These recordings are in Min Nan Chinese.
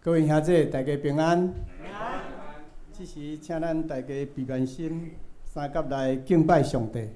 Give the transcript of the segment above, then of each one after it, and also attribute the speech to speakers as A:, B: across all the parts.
A: 各位兄弟，大家平安。這時，請咱大家閉目心，三佮來敬拜上帝。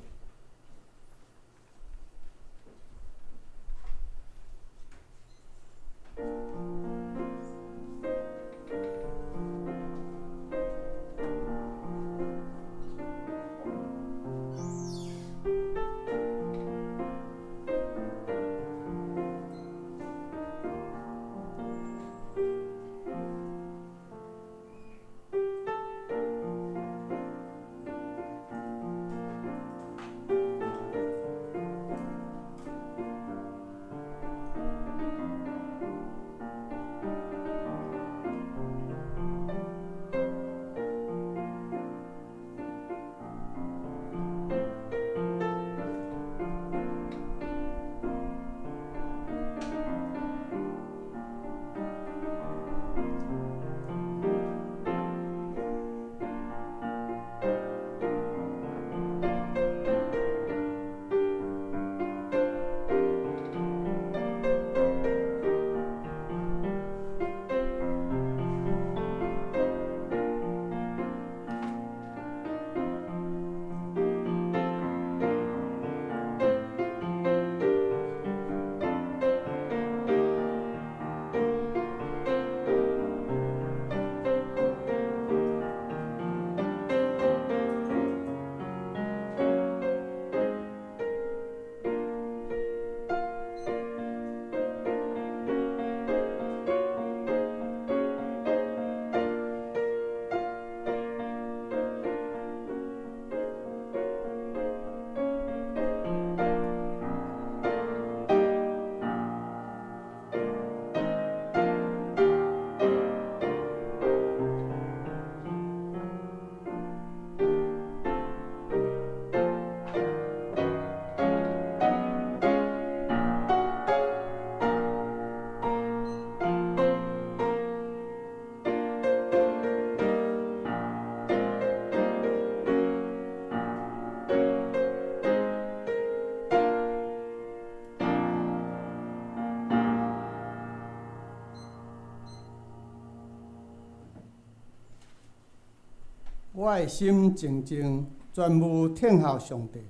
A: 我的心靜靜，專務聽候上帝。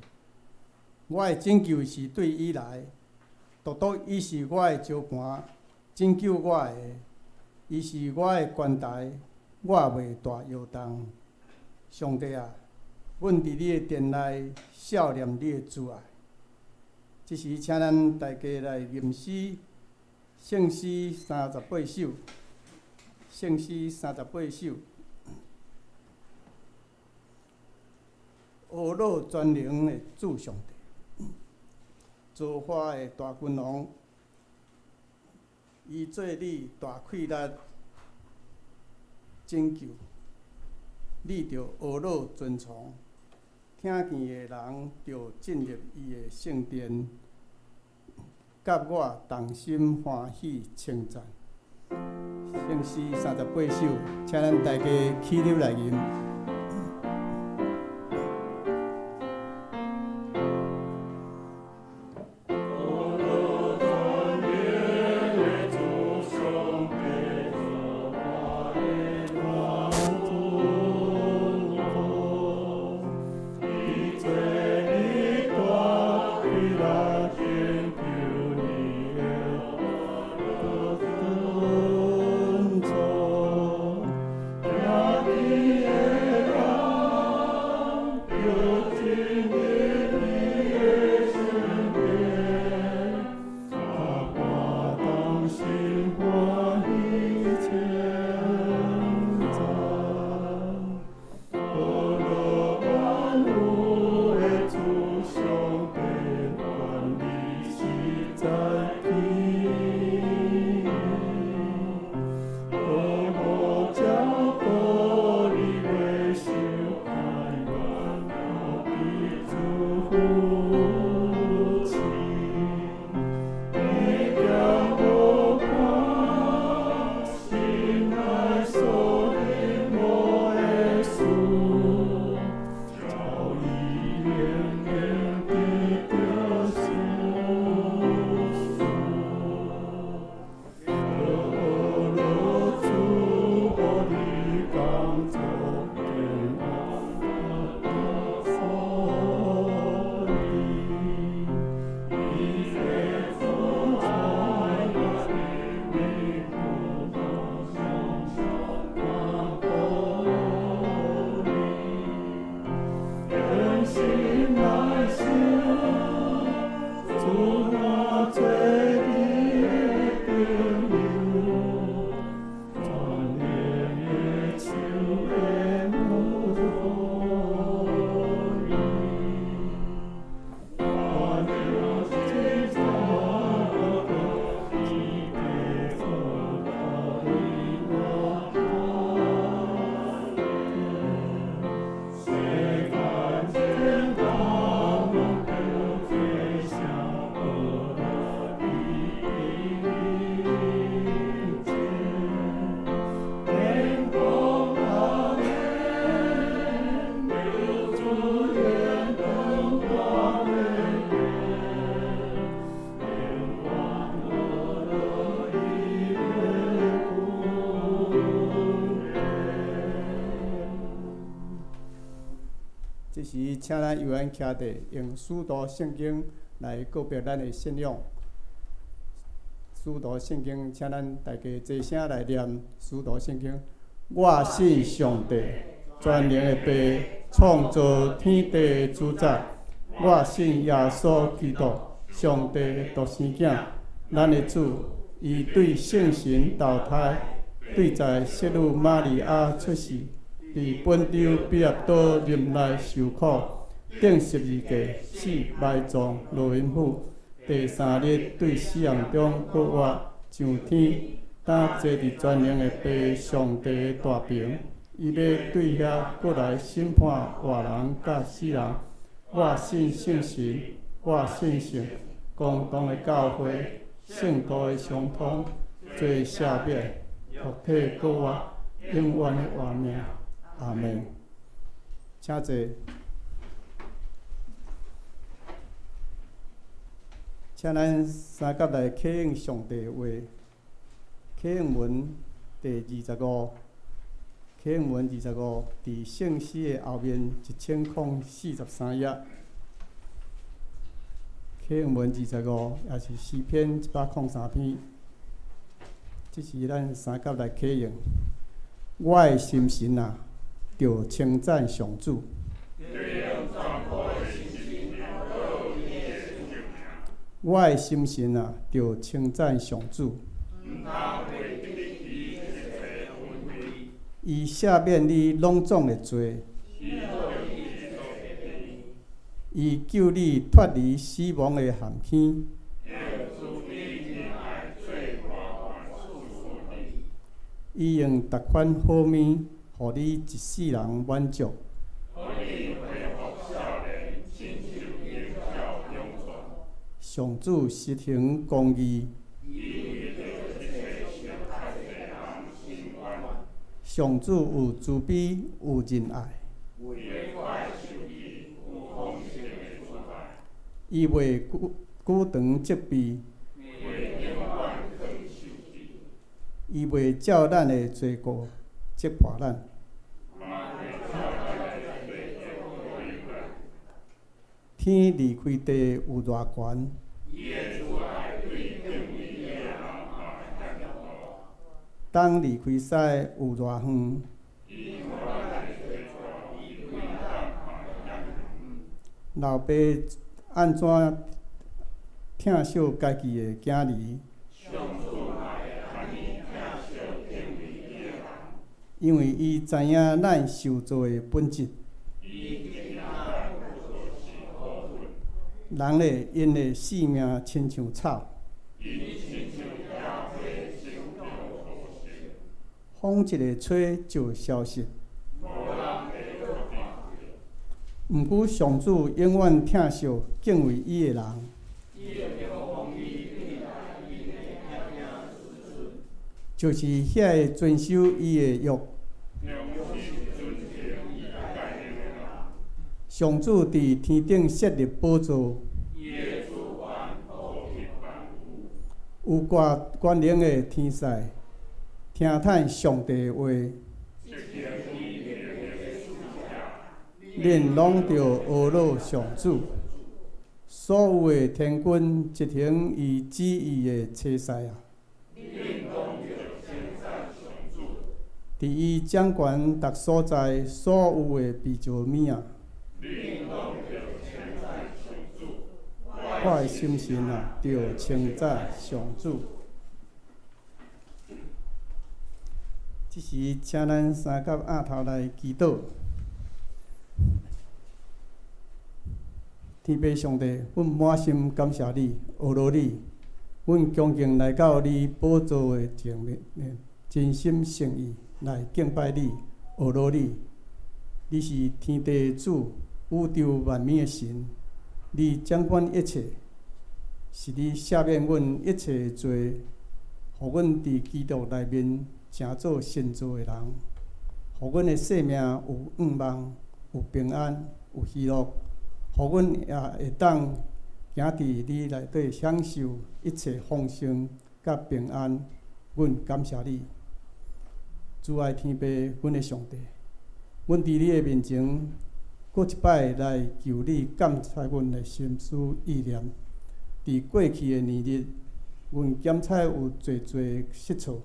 A: 我的拯救是對伊來，獨獨伊是我的石磐，拯救我的，伊是我的關台，我袂大搖動。上帝啊，阮佇你的殿內，數念你的慈愛。這時，請咱大家來吟詩，聖詩三十八首，聖詩三十八首。阿樂全能的主上帝，造化的大君王，伊做你大氣力拯救，你著阿樂尊崇，聽見的人著進入伊的聖殿，佮我同心歡喜稱讚。聖詩三十八首，請咱大家起立來吟。心來想，主我做你的朋友，全能的手會予你。看著這座這個做予我世間天堂攏著聲伊的面前，天空阿門，求主願燈光的永遠樂伊的宮殿。
B: 這時，請咱悠閒徛佇，用使徒聖經來告白咱的信仰。使徒聖經，請咱大家齊聲來念使徒聖經。我信上帝，全能的父，創造天地的主宰。我信耶穌基督，上帝的獨生囝，咱的主。伊對聖神投胎，對在聖女瑪利亞出世，佇本丟彼拉多任內受苦，釘十字架，死埋葬落陰府。第三日對死人中復活，上天，當坐佇全能的父上帝的大爿。伊欲對遐閣來審判活人佮死人。我信聖神，我信聖公同的教會，聖徒的相通，罪赦免，肉體復活，永遠的活命。阿門。請坐。請咱三甲來啟應上帝的話，啟應文第二十五，啟應文二十五，佇聖詩的後面1043頁。啟應文二十五，也是詩篇103篇。這是咱三甲來啟應。我的心神啊，著稱讚上主。我的心神啊，著稱讚上主。伊赦免你攏總的罪，伊救你脫離死亡的陷坑。伊用逐款好物，予你一世人滿足。上主實行公義，上主有慈悲，有仁愛。伊袂久長責備，伊袂照咱的罪過責罰咱。天離開地有偌懸？東離開西有偌遠？老爸按怎疼惜家己的囝兒？因為伊知影咱受造的本質。人咧，𪜶的性命親像草。風一个吹就消失。毋過上主永遠疼惜敬畏伊的人。就是遐个遵守伊的約。上主佇天頂設立寶座，有掛權能的天使，聽嘆上帝的話，恁攏著阿樂上主，所有的天軍執行伊旨意的差使啊！佇伊掌權逐所在所有的被造物啊！我的心神啊，著稱讚上主。這時，請咱三甲額頭來祈禱。天父上帝，阮滿心感謝你，阿羅你，阮恭敬來到你寶座的前面，真心誠意來敬拜你，阿羅你。你是天地的主，宇宙萬物的神，你掌管一切，是你赦免阮一切的罪，予阮佇基督內面成做新造的人，予阮的生命有向望、有平安、有喜樂，予阮也會當行佇你內底享受一切豐盛佮平安。阮感謝你，主愛天父，阮的上帝，阮佇你的面前，閣一擺來求你鑒察阮的心思意念。佇過去的年日，阮檢查有濟濟失錯，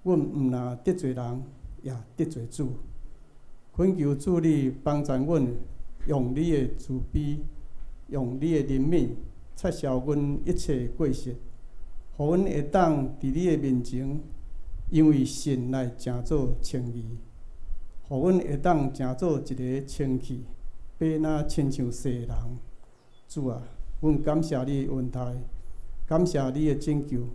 B: 阮毋若得罪人，也得罪主。懇求主你幫助阮，用你的慈悲，用你的憐憫，擦消阮一切過失，予阮會當佇你的面前，因為信來成做稱義，予阮會當成做一个清氣、白若親像雪的人。主啊，阮感謝你的恩待，感謝你的拯救。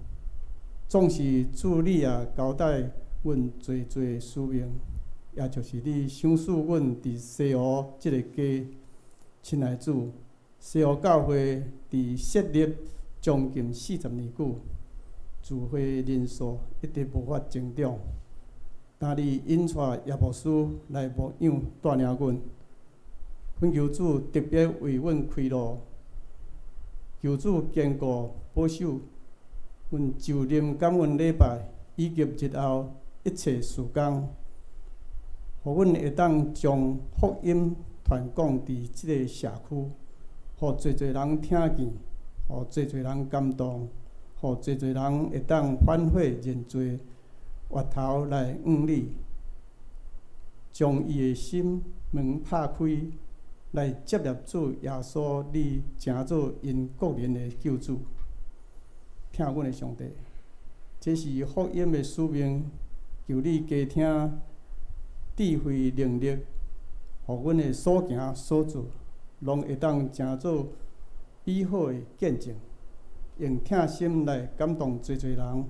B: 總是主你也交代阮濟濟使命，也就是你賞賜阮佇西湖這个家。親愛主，西湖教會佇設立將近40年久，聚會人數一直無法增長。但你引帶葉牧師來牧養帶領阮，懇求主特別為阮開路，求主堅固保守阮就任感恩禮拜以及日後一切事工，予阮會當將福音傳講佇這个社區，予濟濟人聽見，予濟濟人感動，予濟濟人會當反悔認罪，回頭來向你，將伊的心門拍開，來接納主耶穌，你成做𪜶個人的救主。疼阮的上帝，這是福音的使命，求你加添智慧能力，予阮的所行所做，攏會當成做美好的見證，用疼心來感動濟濟人，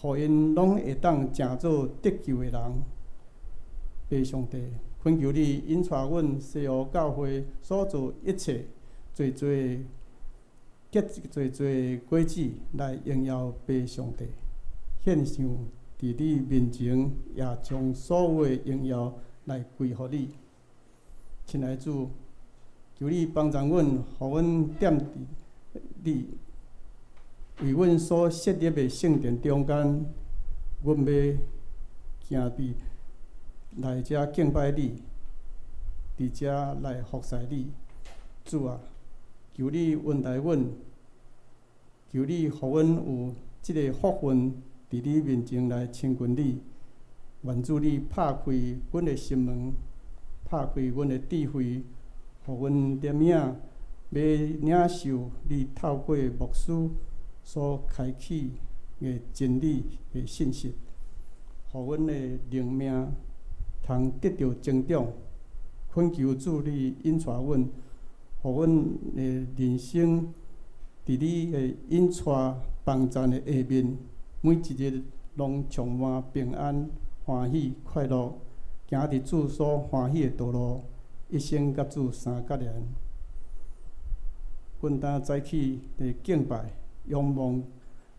B: 予𪜶攏會當成做得救的人。父上帝，懇求你引帶阮西湖教會所做一切濟濟結濟濟果子，來榮耀父上帝，獻上佇你面前，也將所有的榮耀來歸予你。親愛主，求你幫助阮，予阮踮佇你為阮所設立的聖殿中間，阮欲行佇來遮敬拜你，佇遮來服侍你。主啊，求你恩待阮，求你予阮有這个福分，佇你面前來親近你。願主你拍開阮的心門，拍開阮的智慧，予阮憐憫欲領受你透過牧師所開啟的真理的信息，予阮的靈命通得著成長。懇求主你引帶阮，予阮的人生佇你的引帶幫贊的下面，每一日攏充滿平安、歡喜、快樂，行佇主所歡喜的道路，一生佮主相結連。阮當早起的敬拜、仰望、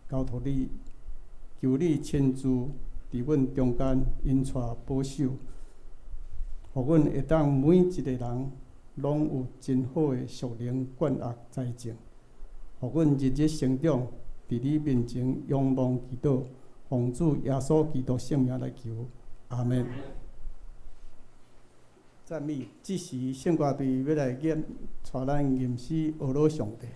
B: 交託你，求你親自佇阮中間引帶保守，予阮會當每一個人攏有真好的屬靈灌壓栽種，予阮日日成長，佇你面前仰望祈禱，奉主耶穌基督聖名來求，阿們。讚美，這時聖歌隊欲來演，帶咱吟詩阿羅上帝。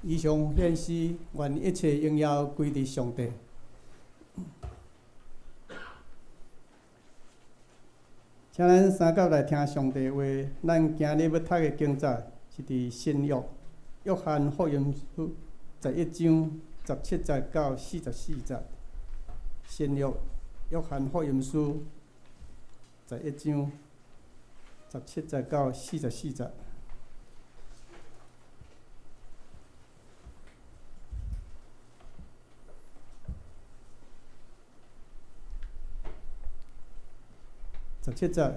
A: 以上顯示，願一切榮耀歸佇上帝。請咱三甲來聽上帝話。咱今日欲讀的經節是佇新約約翰福音書11章17節到44節。新約約翰福音書11章17節到44節。17節，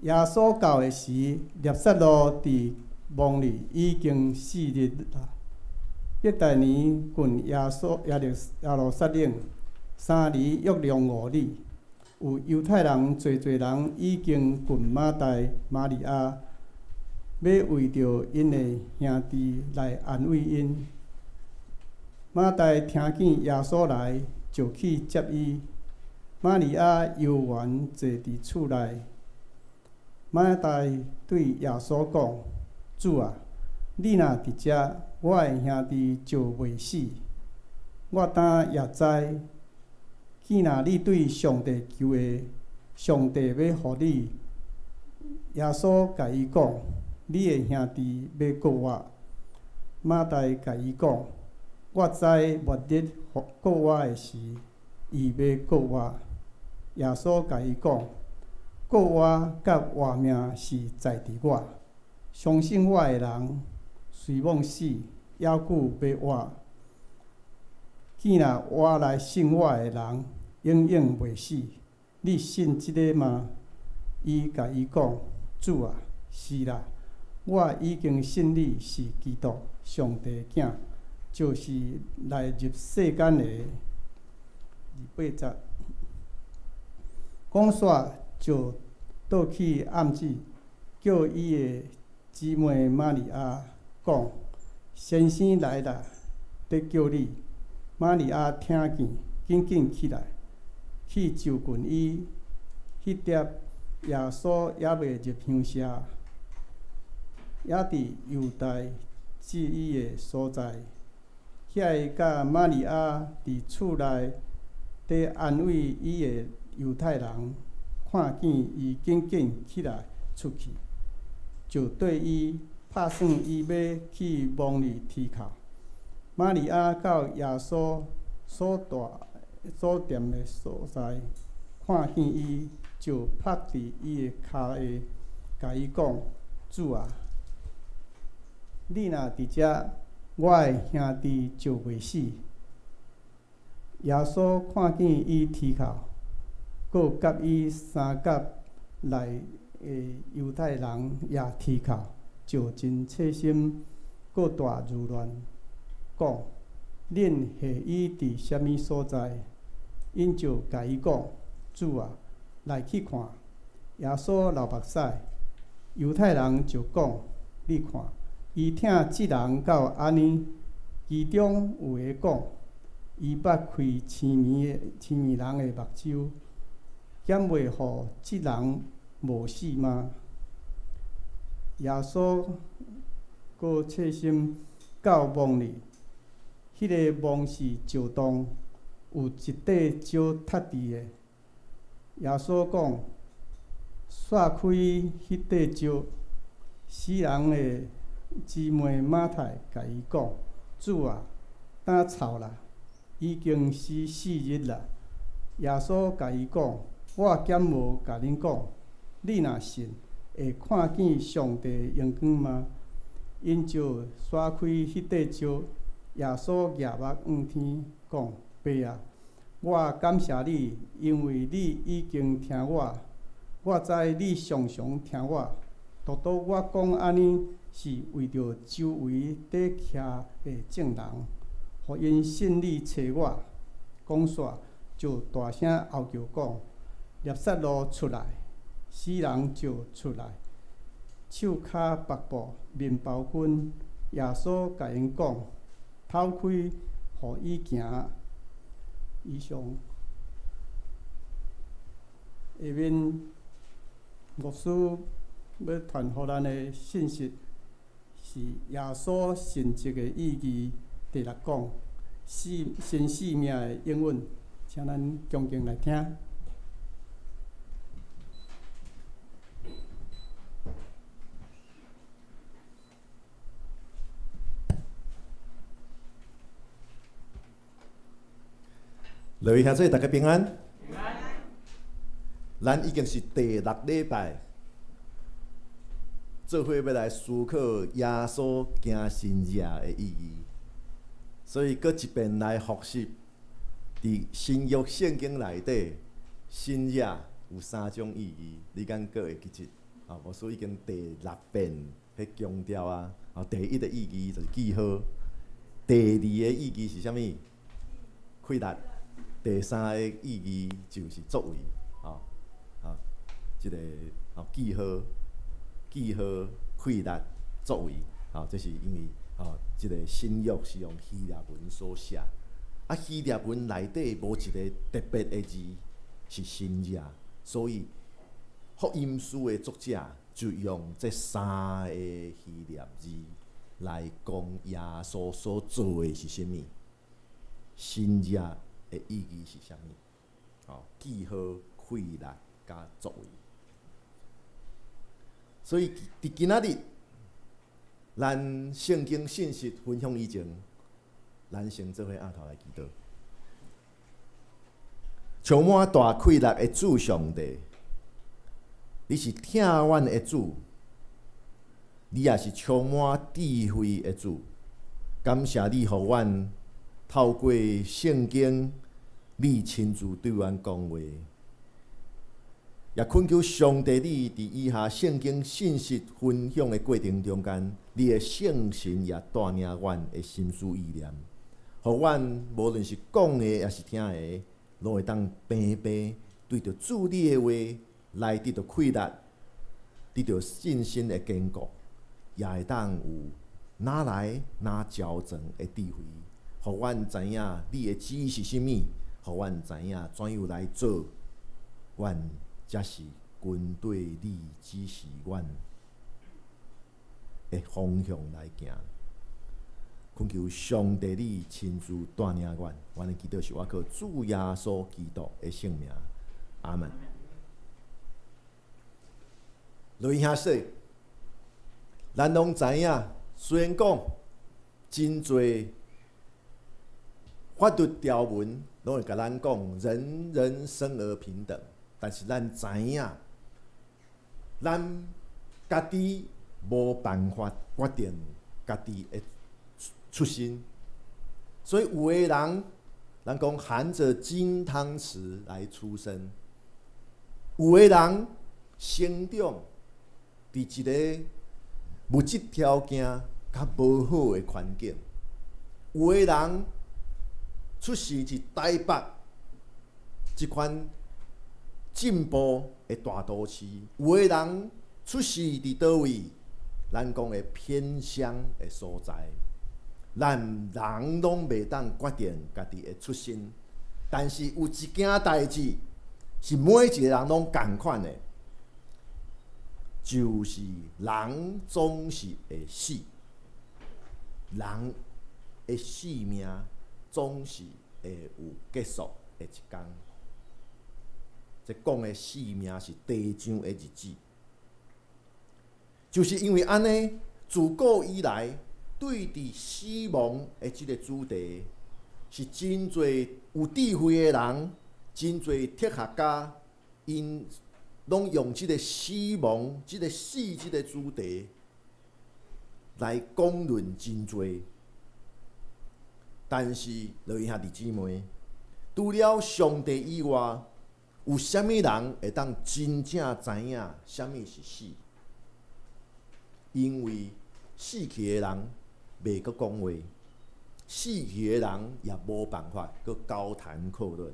A: 耶穌到的時，拉撒路佇墓裡已經4日啦。伯大尼近耶穌耶路耶路撒冷3里約量5里，有猶太人濟濟人已經近馬大、瑪利亞，欲為著𪜶的兄弟來安慰𪜶。馬大聽見耶穌來，就去接伊。瑪利亞猶原坐佇厝內。馬大對耶穌講：主啊，你若佇遮，我的兄弟就袂死。我今也知，既若你對上帝求的，上帝欲予你。耶穌共伊講：你的兄弟欲復活。馬大共伊講：我知末日復活的時，伊欲復活。耶穌共伊講：復活佮活命是在佇我，相信我的人，雖罔死，猶閣欲活。既若活來信我的人，永遠袂死。你信這个嗎？伊共伊講：主啊，是啦，我已經信你是基督，上帝囝，就是來入世間的。28節，講煞就倒去暗指，叫伊的姊妹瑪利亞講：先生來啦，佇叫你。瑪利亞聽見，緊緊起來，去就近伊。彼陣耶穌猶未入鄉舍，猶佇猶大祭伊的所在。遐个佮瑪利亞佇厝內佇安慰伊的猶太人，看見伊緊緊起來出去，就對伊拍算伊欲去墓裡啼哭。瑪利亞到耶穌所蹛所踮的所在，看見伊，就伏佇伊的跤下，共伊講：主啊，你若佇遮，我的兄弟就袂死。耶穌看見伊啼哭，閣佮伊相佮來的猶太人也啼哭，就真切心，閣大如亂，講：恁下伊佇啥物所在？𪜶就共伊講：主啊，來去看。耶穌流目屎。猶太人就講：你看，伊疼這人到按呢。其中有的講：伊捌開癡盲的癡盲人的目睭，敢袂予這人無死嗎？耶穌閣切心到墓裡，彼个墓是石洞，有一塊石崁佇的。耶穌講：徙開彼塊石。死人的姊妹馬太共伊講：主啊，今臭啦，已經是4日啦。耶穌共伊講：我敢無共恁講，你若信，會看見上帝榮光嗎？𪜶就徙開彼塊石。耶穌舉目向天，講：爸啊，我感謝你，因為你已經聽我。我知你常常聽我，獨獨我講按呢，是為著周圍佇徛的眾人，予𪜶信你差我。講煞，就大聲吼叫講：拉撒路出來！死人就出來，手跤縛布，面包巾。耶穌共𪜶講：透開，予伊行。以上。下面牧師欲傳予咱的信息，是耶穌神蹟的意義第六講，新生命的應允，請咱恭敬來聽。
C: 各位兄弟，大家平安。咱已經是第六禮拜，做伙欲來思考耶穌行神蹟的意義，所以閣一遍來複習，佇新約聖經內底，神蹟有三種意義，你敢閣會記得？啊，牧師已經第六遍彼強調啊。啊，第一个意義就是記號，第二个意義是啥物？氣力。第三個意義就是作為，吼，啊，這个吼記號、記號、氣力、作為，吼，這是因為吼，這个新約是用希臘文所寫，啊，希臘文內底無一个特別的字是神蹟，所以福音書的作者就用這三个希臘字來講耶穌所做的是啥物，神蹟的意義是啥物？吼，記號、氣力佮作為。所以佇今仔日，咱聖經信息分享以前，咱先做伙徛頭來祈禱。充滿大氣力的主上帝，你是疼阮的主，你也是充滿智慧的主。感謝你予阮透過聖經，你親自對阮講話，也懇求上帝你佇以下聖經信息分享的過程中間，你的聖神也帶領阮的心思意念，予阮無論是講的抑是聽的，攏會當平平對著主你的話來得著氣力，得著信心的堅固，也會當有哪來哪矯正的智慧，予阮知影你的旨意是啥物，予阮知影怎樣來做，阮才是跟對你指示阮的方向來行。懇求上帝你親自帶領阮，阮的祈禱是倚靠主耶穌基督的聖名，阿門。各位兄弟，咱攏知影，雖然講真濟法律條文攏會共咱講，人人生而平等，但是咱知影，咱家己無辦法決定家己的出身，所以有的人，咱講含著金湯匙來出生；有的人成長佇一个物質條件較無好的環境；有的人出世佇台北這款進步的大都市，有的人出世佇佗位，咱講的偏鄉的所在，咱人攏袂當決定家己的出身，但是有一件代誌是每一個人攏仝款的，就是人總是會死，人的性命總是會有結束的一天。這講的性命是地上的日子，就是因為按呢，自古以來對佇死亡的這个主題，是真濟有智慧的人，真濟哲學家，𪜶攏用這个死亡、這个死這个主題來講論真濟。但是，各位兄弟姊妹，除了上帝以外，有啥物人會當真正知影啥物是死？因為死去的人袂閣講話，死去的人也無辦法閣交談闊論。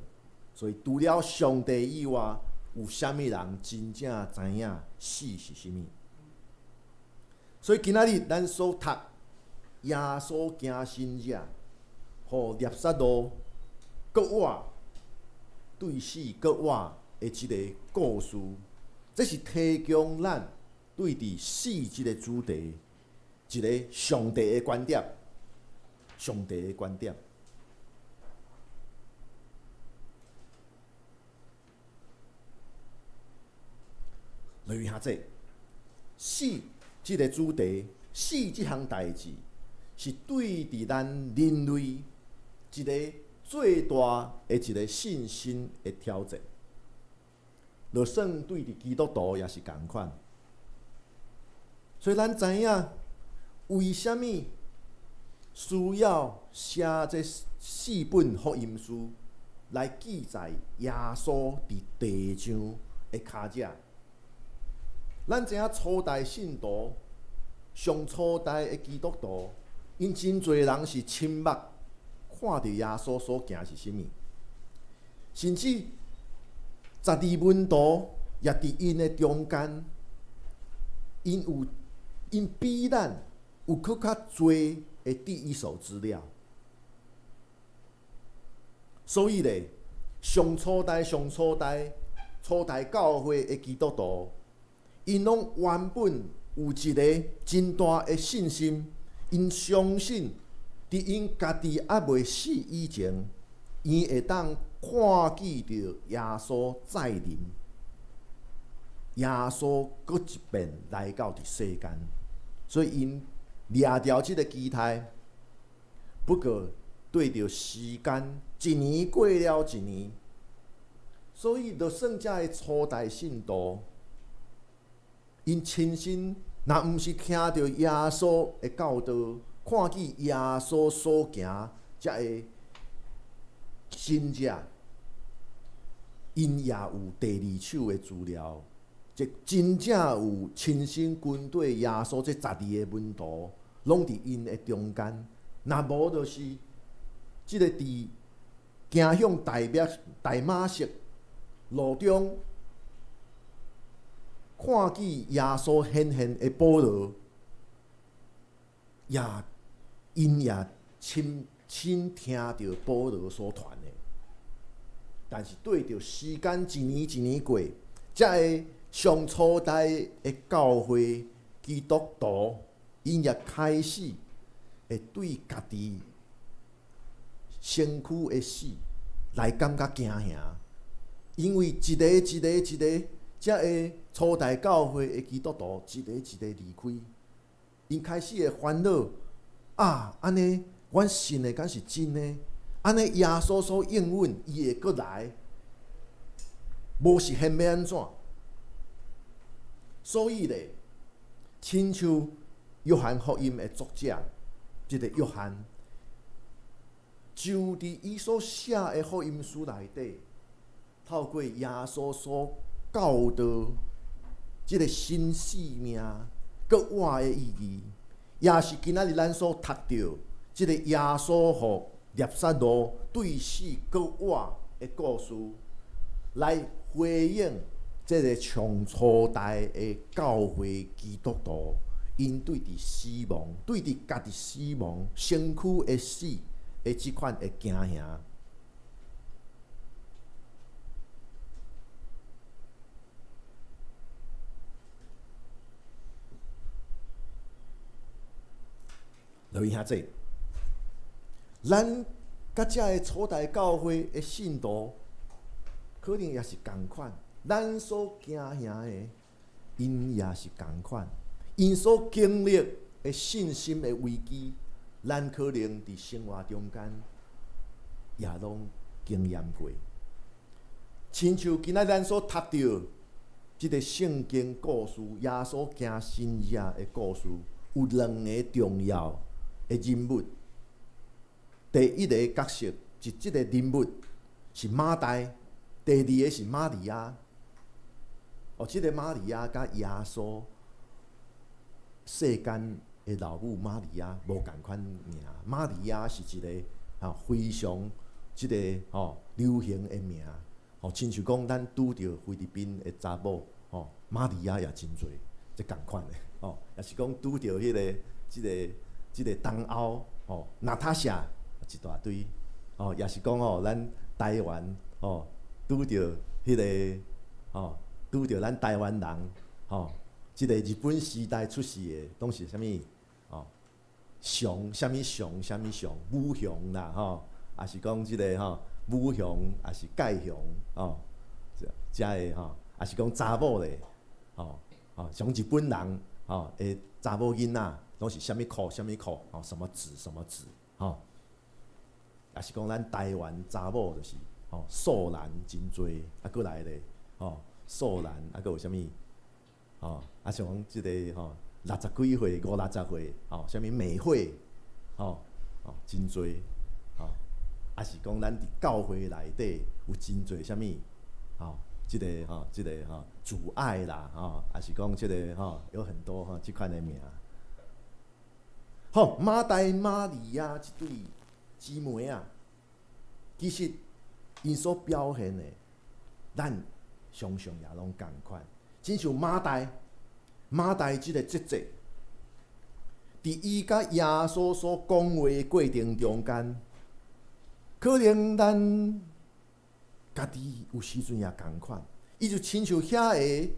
C: 所以，除了上帝以外，有啥物人真正知影死是啥物？所以今仔日咱所讀耶穌行神蹟，予拉撒路閣活，對死閣活的這个故事，這是提供咱對佇死這个主題一个上帝的觀點，上帝的觀點。來兄弟，死這个主題，死這項代誌，是對佇咱人類一个最大的一个信心的挑戰。就算對佇基督徒也是仝款。所以咱知影為啥物需要寫這四本福音書來記載耶穌佇地上的跤跡。咱知影初代信徒、上初代的基督徒，𪜶真濟人是親目看著耶穌所行是啥物，甚至十二門徒也佇𪜶的中間，𪜶有𪜶比咱有閣較濟的第一手資料。所以咧，上初代、上初代、初代教會的基督徒，𪜶攏原本有一个真大的信心，𪜶相信佇𪜶家己猶未死以前，𪜶會當看見著耶穌再臨，耶穌閣一遍來到佇世間，所以𪜶掠著這个期待。不過對著時間一年過了一年，所以就算這个初代信徒，𪜶親身若毋是聽著耶穌的教導，看見耶穌所行這个神跡，𪜶也有第二手的資料，即真正有親身跟綴耶穌這十二个門徒，攏佇𪜶的中間。若無就是這个佇行向大馬色路中，看見耶穌顯現的保羅，也𪜶也親親聽著保羅所傳的。但是對著時間一年一年過，這个上初代的教會基督徒，𪜶也開始會對家己身軀的死來感覺驚嚇，因為一个一个一个，這个初代教會的基督徒一个一个離開，𪜶開始會煩惱啊！按呢，阮信的敢是真的？按呢，耶穌所應允，伊會閣來，無實現欲按怎？所以咧，親像約翰福音的作者，這个約翰，就佇伊所寫的福音書內底，透過耶穌所教導這个新生命閣活的意義，也是今仔日咱所讀著這个耶穌予拉撒路對死閣活的故事，來回應這个上初代的教會基督徒，𪜶對佇死亡、對佇家己死亡、身軀的死的這款的驚嚇。留意兄弟，咱佮這个初代教會的信徒，可能也是仝款。咱所驚嚇的，𪜶也是仝款。𪜶所經歷的信心的危機，咱可能佇生活中間也攏經驗過。親像今仔咱所讀著這个聖經故事，耶穌行神跡的故事，有兩个重要的人物。第一个角色是這个人物是馬大，第二个是瑪利亞。哦，這个瑪利亞佮耶穌世間的老母瑪利亞無仝款名，瑪利亞是一个非常這个流行的名，親像講咱拄著菲律賓的查某，瑪利亞也真濟，這仝款的，也是講拄著彼个這个這个東歐，娜塔莎一大堆，也是講咱台灣，拄著彼个，拄著咱台灣人，這个日本時代出世的，攏是啥物？熊，啥物熊，啥物熊，母熊啦吼，抑是講這个吼母熊，抑是蓋熊吼，遮个吼，抑是講查某咧，吼吼，像日本人吼的查某囡仔，攏是啥物褲，啥物褲，吼，什麼子，什麼子，吼，抑是講咱台灣查某就是吼素蘭真濟，啊閣來咧，吼素蘭，啊閣有啥物，吼，啊像講這个吼六十幾歲、五六十歲，吼，啥物美惠，吼，吼真濟，吼，抑是講咱佇教會內底有真濟啥物，吼，這个吼，這个吼主愛啦，吼，抑是講這个吼有很多吼這款的名。好，馬大瑪利亞這對姊妹仔，其實𪜶所表現的，咱常常也攏仝款。親像馬大，馬大這个姐姐，佇伊佮耶穌所講話的過程中間，可能咱家己有時陣也仝款，伊就親像遐个，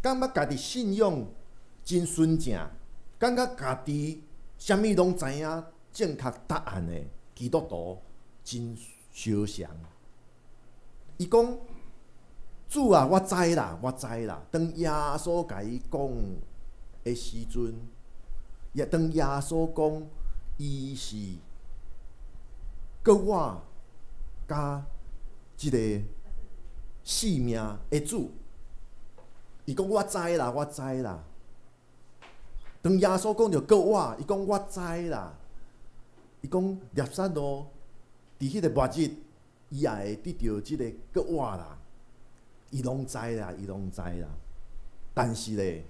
C: 感覺家己信仰真純正，感覺家己啥物攏知影正確答案的基督徒真相像。伊講：主啊，我知啦，我知啦。當耶穌共伊講的時陣，也當耶穌講伊是復活佮這个生命的主，伊講我知啦，我知啦。當耶穌講著復活，伊講我知啦。伊講拉撒路佇彼个末日，伊也會得著這个復活啦。伊攏知啦，伊攏知啦。但是咧，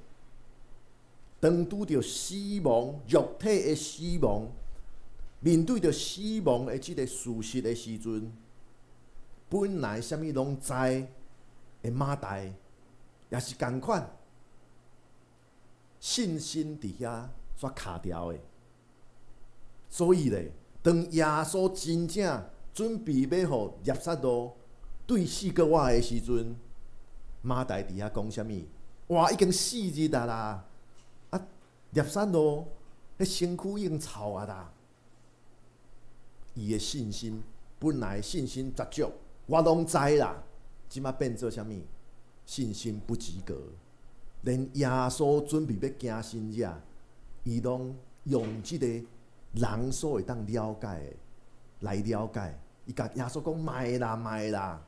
C: 當拄著死亡、肉體的死亡，面對著死亡的這个事實的時陣，本來啥物攏知的馬大，也是仝款，信心佇遐煞卡牢的。所以咧，當耶穌真正準備欲予拉撒路對死閣活的時陣，馬大佇遐講啥物？哇，已經4日啊啦！啊，拉撒路彼身軀已經臭啊啦！伊的信心本來信心十足，我攏知啦，這馬變做啥物？信心不及格，連耶穌準備欲行神跡，伊攏用這个人所會當了解的來了解。伊共耶穌講：莫啦，莫啦，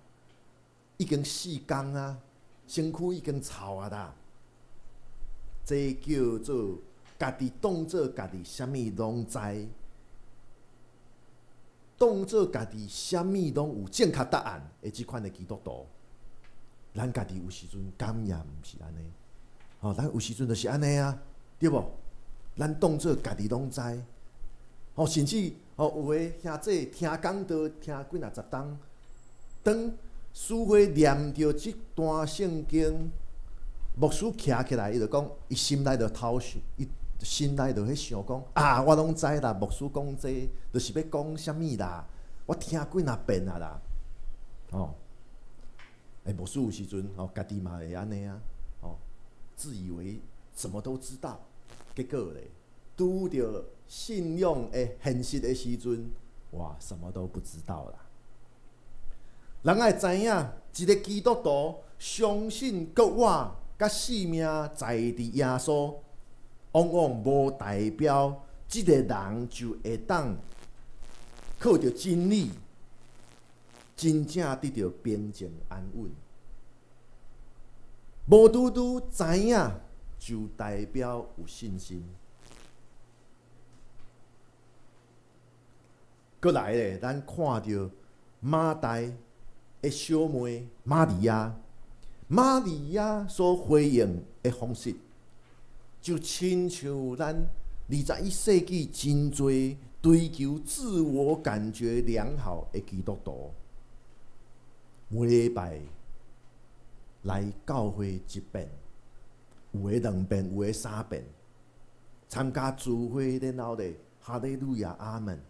C: 已經4工啊，身軀已經臭啊啦。這叫做家己當做家己啥物攏知，當做家己啥物攏有正確答案的這款的基督徒。咱家己有時陣敢也毋是按呢？吼，咱有時陣就是按呢啊，對無？咱當做家己攏知，吼，甚至吼有的兄弟聽講道聽幾若十冬，當師會念著這段聖經，牧師徛起來，伊就講，伊心內就頭想，伊心內就彼想講啊，我攏知啦，牧師講這就是欲講啥物啦，我聽幾若遍啊啦，吼。欸，牧師有時陣吼，家己嘛會按呢啊，吼，自以為什麼都知道，結果咧，拄著信仰的現實的時陣，哇，什麼都不知道啦。人愛知影，一个基督徒相信復活佮生命在佇耶穌，往往無代表這个人就會當靠著真理，真正得著平靜安穩。無拄拄知影，就代表有信心。閣來咧，咱看著馬大的小妹瑪利亞，瑪利亞所回應的方式，就親像咱21世紀真濟追求自我感覺良好的基督徒，每禮拜來教會一遍，有的兩遍，有的三遍，參加聚會，然後咧，哈利路亞阿門，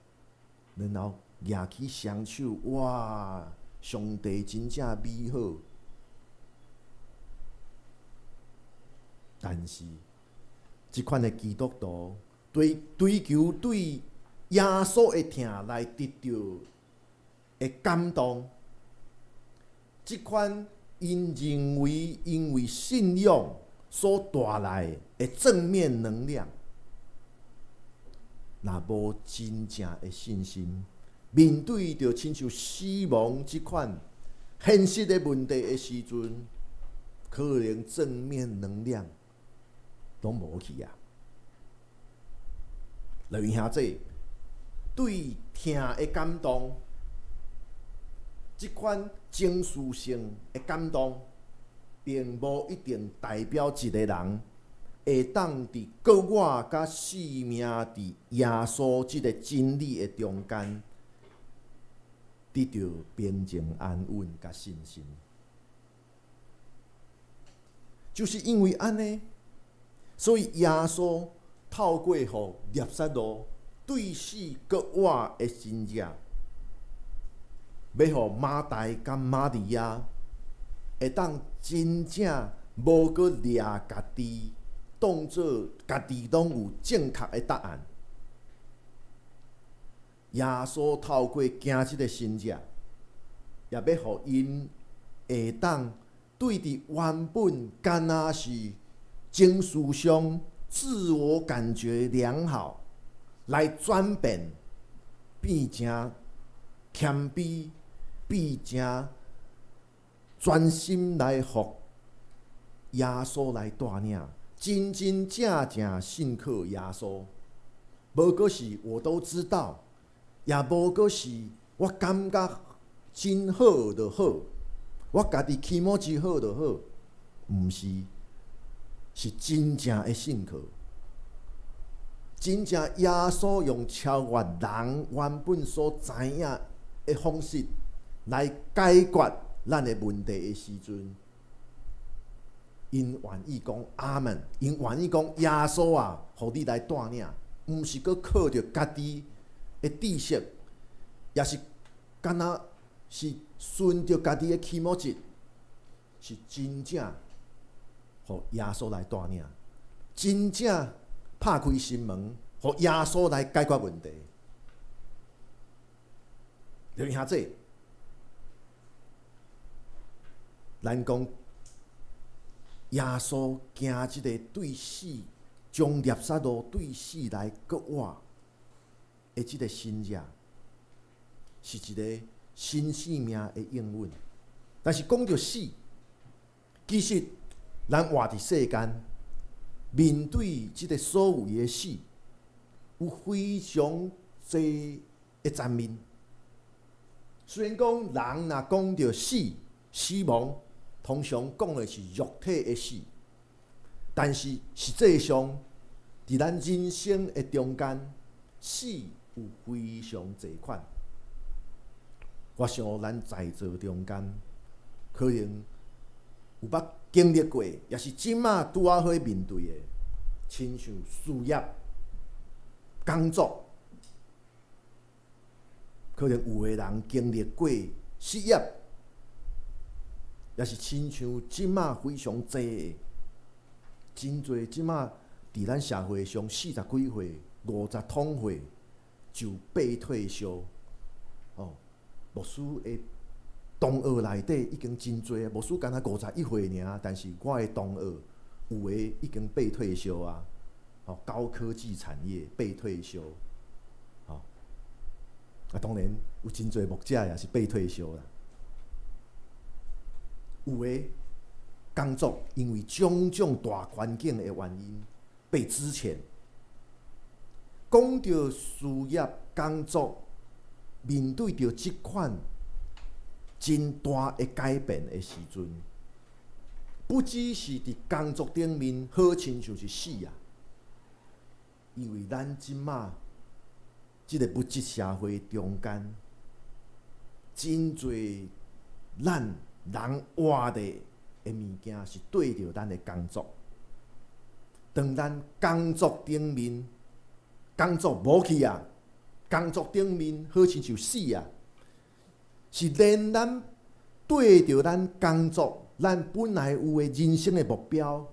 C: 然後舉起雙手，哇！上帝真正美好。但是，這款的基督徒對追求對耶穌的疼來得著的感動，這款𪜶認為因為信仰所帶來的正面能量，若無真正的信心，面對著親像死亡這款現實的問題的時陣，可能正面能量攏無去啊！來兄弟，對疼的感動，這款情緒性的感動，並無一定代表一個人會當佇個我佮生命佇耶穌這个真理的中間，得著平靜安穩佮信心。就是因為按呢，所以耶穌透過予拉撒路對死閣活的神蹟，欲予馬大佮瑪利亞會當真正無閣掠家己，當做家己攏有正確的答案。耶穌透過行這个神蹟，也欲予𪜶會當對佇原本敢若是情緒上自我感覺良好，來轉變變成謙卑，變成專心來予耶穌來帶領，真真正正信靠耶穌，無閣是我都知道，也無閣是我感覺真好就好，我家己気持ち好就好，毋是，是真正的信靠，真正耶穌用超越人原本所知影的方式來解決咱的問題的時陣，𪜶願意講阿門，𪜶願意講耶穌啊，予你來帶領，毋是閣靠著家己的知識，也是敢若是順著家己的気持ち，是真正予耶穌來帶領，真正拍開心門，予耶穌來解決問題。弟兄姊，咱講耶穌行這个對死，將拉撒路對死來閣活的這个神蹟，是一个新生命的應允。但是講著死，其實咱活佇世間，面對這个所謂的死，有非常濟的層面。雖然講人若講著死、死亡，通常講的是肉體的死，但是實際上，佇咱人生的中間，死有非常濟款。我想咱在座中間，可能有捌經歷過，也是這馬拄仔好面對的，親像事業、工作，可能有的人經歷過失業，也是親像這馬非常濟的，真濟這馬佇咱社會上四十幾歲、五十通歲就被退休，哦，牧師的同學內底已經真濟啊，牧師敢若51歲爾，但是我的同學有的已經被退休啊，哦，高科技產業被退休，哦，啊，當然有真濟牧者也是被退休啦。有的工作因為種種大環境的原因被資遣。講著事業工作，面對著這款真大的改變的時陣，不只是佇工作頂面，好親像是死啊！因為咱這馬這个物質社會中間，真濟咱人活的的物件是對著咱的工作。當咱工作頂面工作無去啊，工作頂面好親像死啊，是連咱對著咱工作，咱本來有的人生的目標，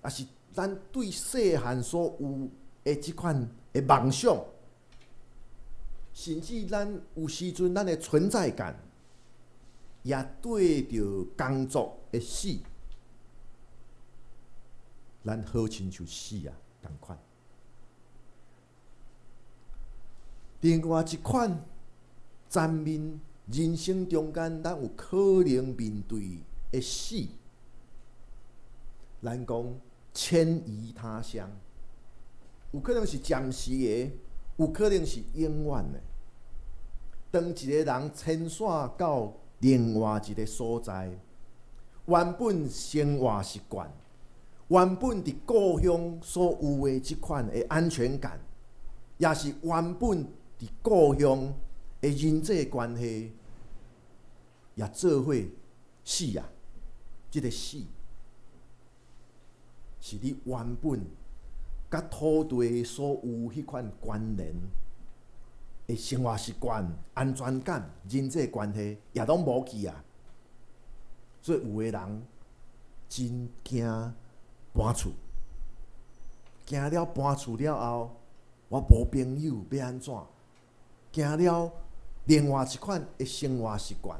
C: 抑是咱對細漢所有的這款的夢想，甚至咱有時陣咱的存在感，也對著工作的死，咱好親像死啊仝款。另外一款前面人生中間，咱有可能面對的死，咱講遷移他鄉，有可能是暫時的，有可能是永遠的。當一個人遷徙到另外一個所在，原本生活習慣，原本佇故鄉所有的這款的安全感，也是原本佇故鄉的人際關係，也做伙死啊！這個死是你原本佮土地所有彼款關聯的生活習慣、安全感、人際關係，也攏無去啊！所以有的人真驚搬厝，驚了搬厝了後，我無朋友欲按怎？驚了另外一款的生活習慣，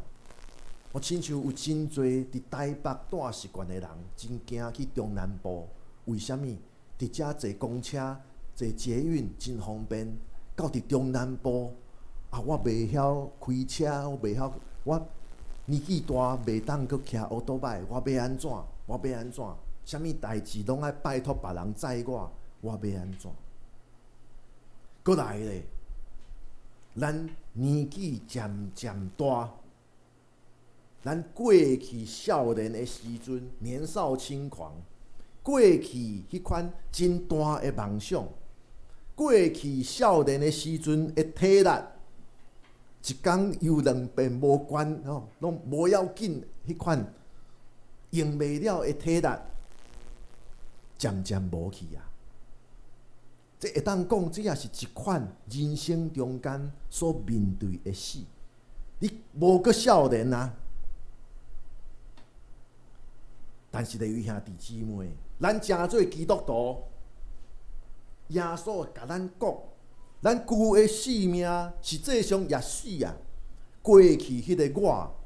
C: 我親像有真濟佇台北蹛習慣的人，真驚去中南部。為啥物？佇遮坐公車、坐捷運真方便，到佇中南部啊，我袂曉開車，我袂曉，我年紀大，袂當閣騎歐多擺，我欲按怎？我欲按怎？啥物代誌攏愛拜託別人載我，我欲按怎？閣來咧，咱年紀漸漸大，咱過去少年的時陣，年少輕狂，過去彼款真大的夢想，過去少年的時陣的體力，一工游兩遍無關吼，攏無要緊，彼款用袂了的體力，漸漸無去啊！這會當講，這也是一款人生中間所面對的死。你無閣少年啊，但是咧，兄弟姊妹，咱成做基督徒，耶穌共咱講，咱舊的生命實際上也死啊。過去彼個我，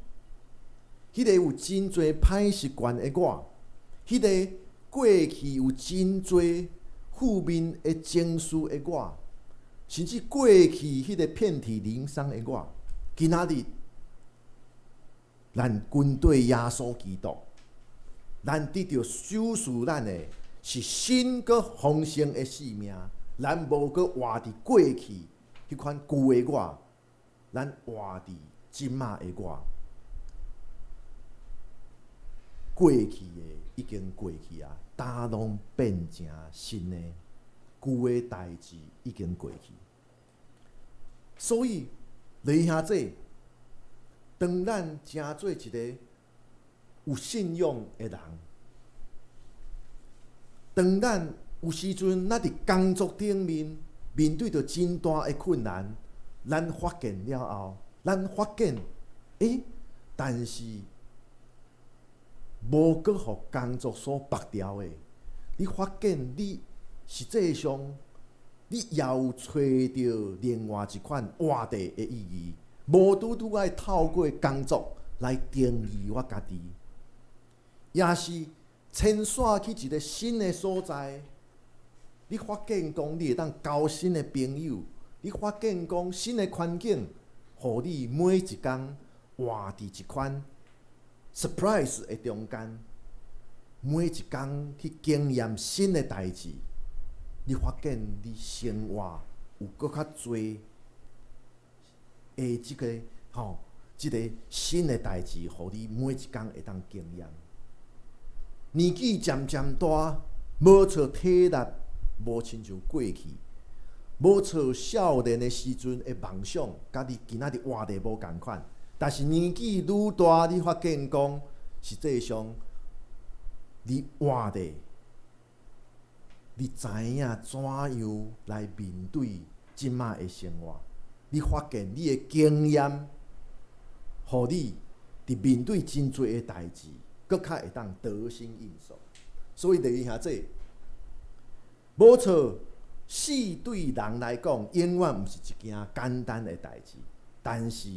C: 彼個有真濟歹習慣的我，彼個過去有真濟負面的情緒的我，甚至過去彼個遍體鱗傷的我，今仔日咱跟綴耶穌基督，咱得著賞賜咱的是新閣豐盛的生命，咱無閣活佇過去彼款舊的我，咱活佇這馬的我。過去的已經過去啊，焦攏變成新的，舊的代誌已經過去。所以，弟兄姊，當咱成做一個有信仰的人，當咱有時陣，咱佇工作頂面面對著真大的困難，咱發現了後，咱發現，但是無閣予工作所縛牢的，你發現你實際上你也有揣著另外一款活著的意義，無拄拄愛透過工作來定義我家己，也是遷徙去一個新的所在，你發現講你會當交新的朋友，你發現講新的環境，予你每一工活佇一款 surprise 的中間，每一工去經驗新的代誌，你發現你生活有閣較濟的這個吼，這個新的代誌，予你每一工會當經驗。年紀漸漸大，無錯體力無親像過去，無錯少年的時陣的夢想，佮你今仔日活著無仝款。但是年紀愈大，你發現講，實際上你活著，你知影怎樣來面對這馬的生活。你發現你的經驗，予你佇面對真濟的代誌，閣較會當得心應手。所以弟兄姊，無錯，死對人來講，永遠毋是一件簡單的代誌。但是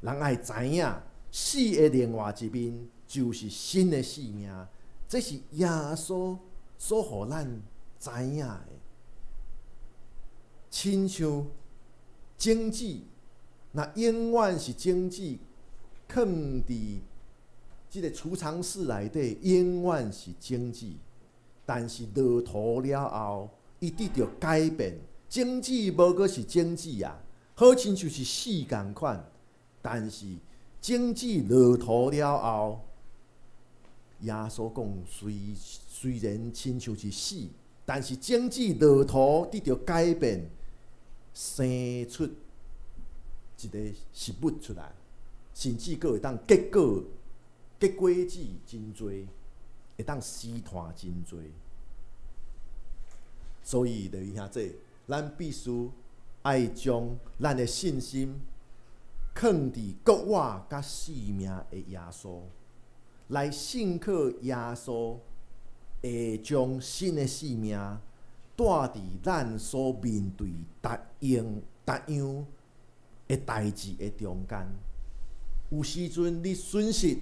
C: 人愛知影，死的另外一面就是新的生命。這是耶穌所予咱知影的。親像種子，若永遠是種子，囥佇這个儲藏室內底，永遠是種子。但是落土了後，伊得著改變，種子無閣是種子啊，好親像是死仝款。但是種子落土了後，耶穌講，雖然親像是死，但是種子落土得著改變，生出一个食物出來，甚至閣會當結果結果子真濟，會當生湠真濟。所以，弟兄姊妹，咱必須愛將咱的信心囥佇復活佮生命的耶穌，來信靠耶穌，會將新的生命帶佇咱所面對逐樣逐樣的代誌的中間。有時陣你損失，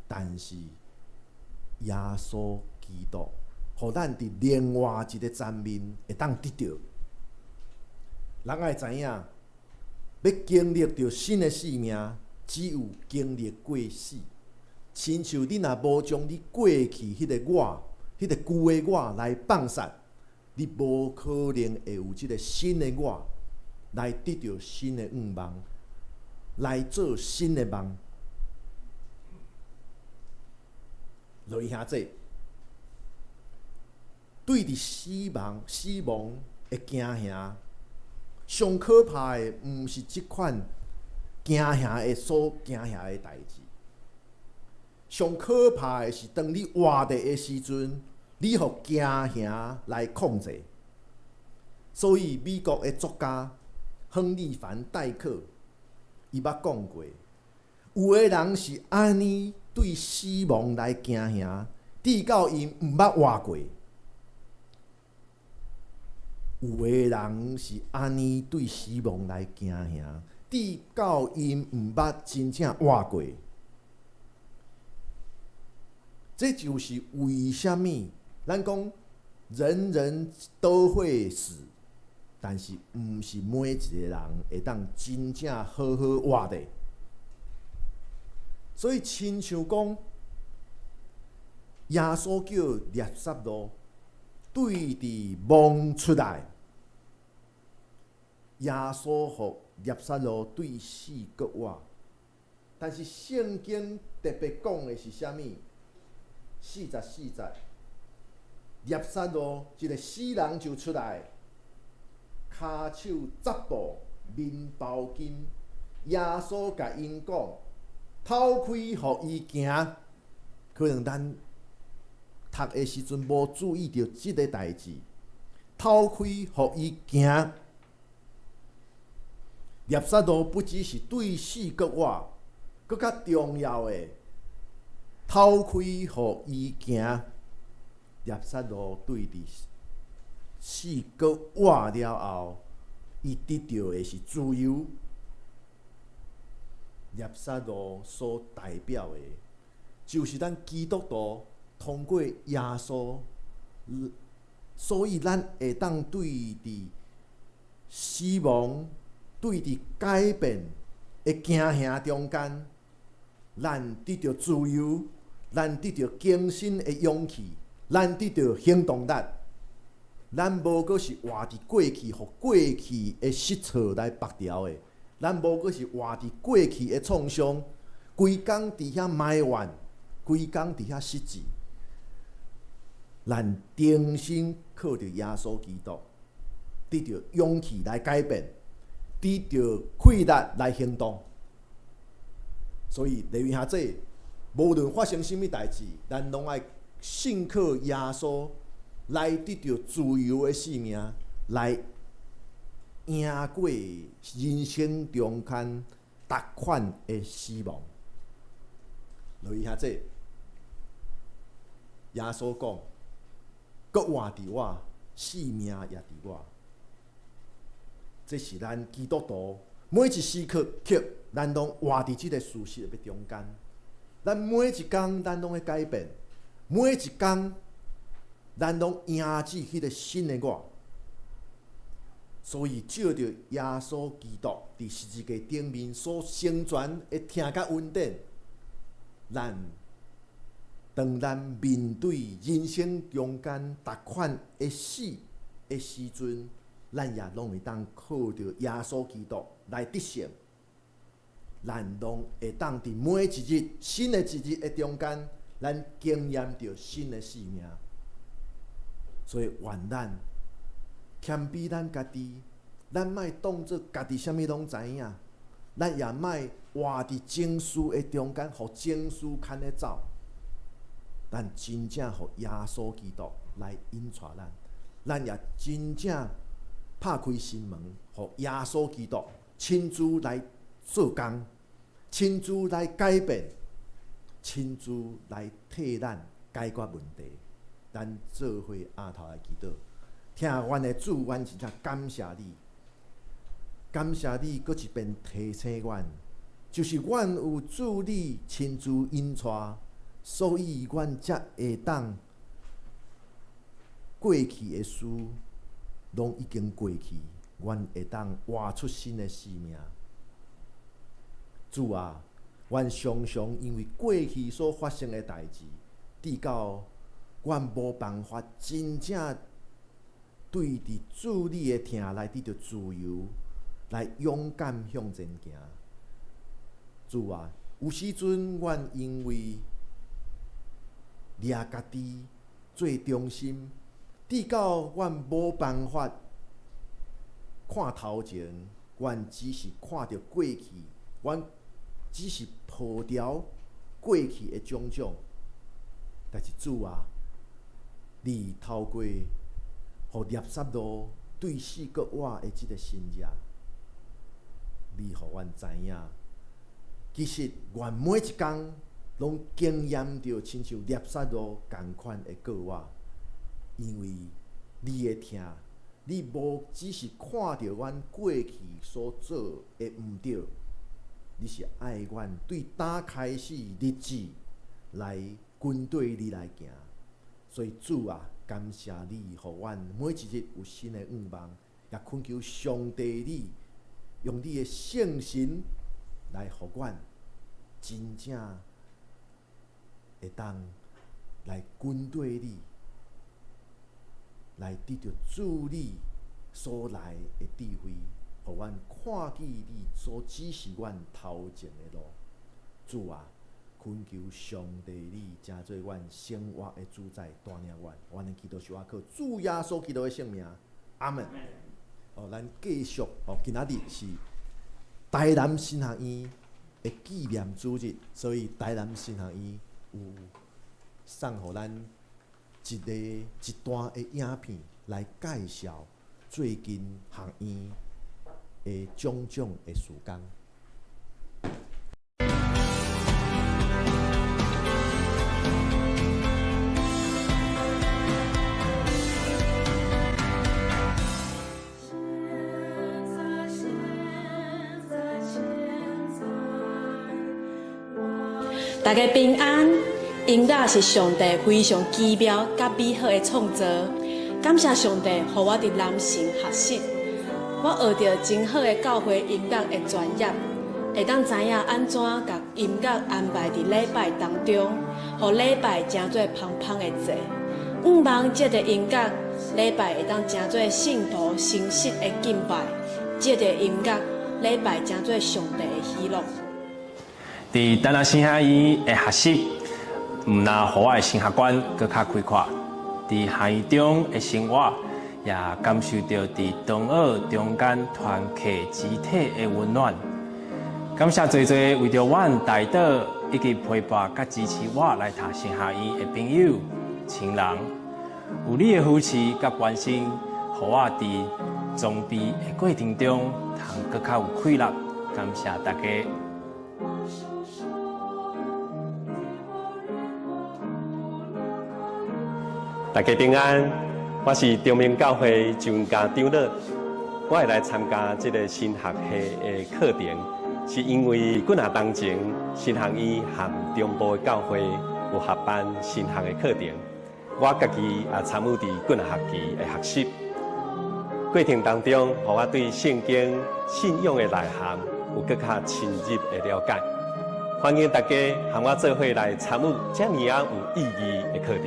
C: 但是耶穌基督予咱佇另外一个層面會當得著。人愛知影，欲經歷著新的生命，只有經歷過死。親像你若無將你過去彼个我、彼个舊的我來放殺，你無可能會有這个新的我來得著新的願望，來做新的夢。落去兄弟，對佇死亡、死亡的驚嚇，上可怕的毋是這款驚嚇的所驚嚇的代誌，上可怕的是當你活著的時陣，你予驚嚇來控制。所以美國的作家亨利凡戴克，伊捌講過，有的人是按呢對死亡來驚嚇，直到𪜶毋捌活過；有的人是按呢對死亡來驚嚇，直到𪜶毋捌真正活過。這就是為啥物咱講人人都會死，但是毋是每一個人會當真正好好活著。所以親像講，耶穌叫拉撒路對佇墓出來，耶穌予拉撒路對死閣活，但是聖經特別講的是啥物？44節，拉撒路一个死人就出來，跤手紮布，面包巾。耶穌共𪜶講，透開予伊行。可能咱讀的時陣無注意著這个代誌，透開予伊行。拉撒路不只是對死閣活，閣較重要的，透開予伊行。拉撒路對佇死閣活了後，伊得著的是自由。拉撒路所代表的，就是咱基督徒通過耶穌，所以咱會當對佇死亡、對佇改變的驚嚇中間，咱得著自由，咱得著更新的勇氣，咱得著行動力。咱無閣是活佇過去，予過去的失措來縛牢的。咱無閣是活佇過去的創傷，規工佇遐埋怨，規工佇遐失志。咱重新靠著耶穌基督，得著勇氣來改變，得著氣力來行動。所以，弟兄姊妹，無論發生啥物代誌，咱攏愛信靠耶穌，來得著自由的生命，來贏過人生中間逐款的死亡。弟兄姊妹，耶穌講：復活佇我，生命也佇我。這是咱基督徒每一時刻刻，咱攏活佇這个事實的中間。咱每一工，咱攏咧改變；每一工，咱攏迎接彼个新的我。所以，藉著耶穌基督佇十字架頂面所成全的疼佮恩典，咱當咱面對人生中間逐款的死的時陣，咱也攏會當靠著耶穌基督來得勝。咱攏會當佇每一日新的一日的中間，咱經驗著新的生命。所以，願咱謙卑咱家己，咱莫當做家己啥物攏知影，咱也莫活佇情緒的中間，予情緒牽咧走。咱真正予耶穌基督來引帶咱，咱也真正拍開心門，予耶穌基督親自來做工，親自來改變，親自來替咱解決問題。咱做伙阿頭來祈禱，疼阮的主，阮真正感謝你，感謝你閣一遍提醒阮，就是阮有主你親自引帶，所以阮才會當過去的事攏已經過去，阮會當活出新的生命。主啊，阮常常因為過去所發生的代誌，直到阮無辦法真正對佇主你的疼來得著自由，來勇敢向前行。主啊，有時陣阮因為掠家己做中心，直到阮無辦法看頭前，阮只是看著過去，阮只是抱牢過去的種種。但是主啊，你透過予拉撒路對死閣活的這个神跡，你予阮知影，其實阮每一工攏經驗著親像拉撒路仝款的過活，因為你的疼，你無只是看著阮過去所做的毋對，你是愛阮對今開始立志來跟綴你來行。所以主啊，感謝你，予阮每一日有新的願望，也懇求上帝你用你的聖神來予阮真正會當來跟綴你，來得著主你所來的智慧，予阮看見你所指示阮頭前的路。主啊，懇求上帝你成做阮生活的主宰，帶領阮。阮的祈禱是倚靠主耶穌基督的聖名，阿門。哦，咱繼續哦，今仔日是台南神學院的紀念主日，所以台南神學院有送予咱一个一段的影片來介紹最近學院的種種的事工。
D: 大家平安，音樂是上帝非常奇妙佮美好的創造。感謝上帝，予我佇南神學習，我學著真好的教會音樂的專業，會當知影按怎共音樂安排佇禮拜當中，予禮拜成做芳芳的祭。向望藉著音樂，禮拜會當成做聖徒誠實的敬拜；藉著音樂，禮拜成做上帝的喜樂。
E: 佇台南神學院的學習，毋但予我的神學觀閣較開闊，佇學院中的生活，也感受著佇同學中間團契肢體的溫暖。感謝濟濟為著阮代禱以及陪伴佮支持我來讀神學院的朋友、親人，有你的扶持佮關心，予我佇裝備的過程中，通閣較有氣力。感謝大家。
F: 大家平安，我是中明教會張家長老。我會來參加這个神學系的課程，是因為幾若當前神學院和中部的教會有合辦神學的課程，我家己也參與佇幾若學期的學習過程當中，予我對聖經信仰的內涵有閣較深入的了解。歡迎大家和我做伙來參與這爾仔有意義的課程。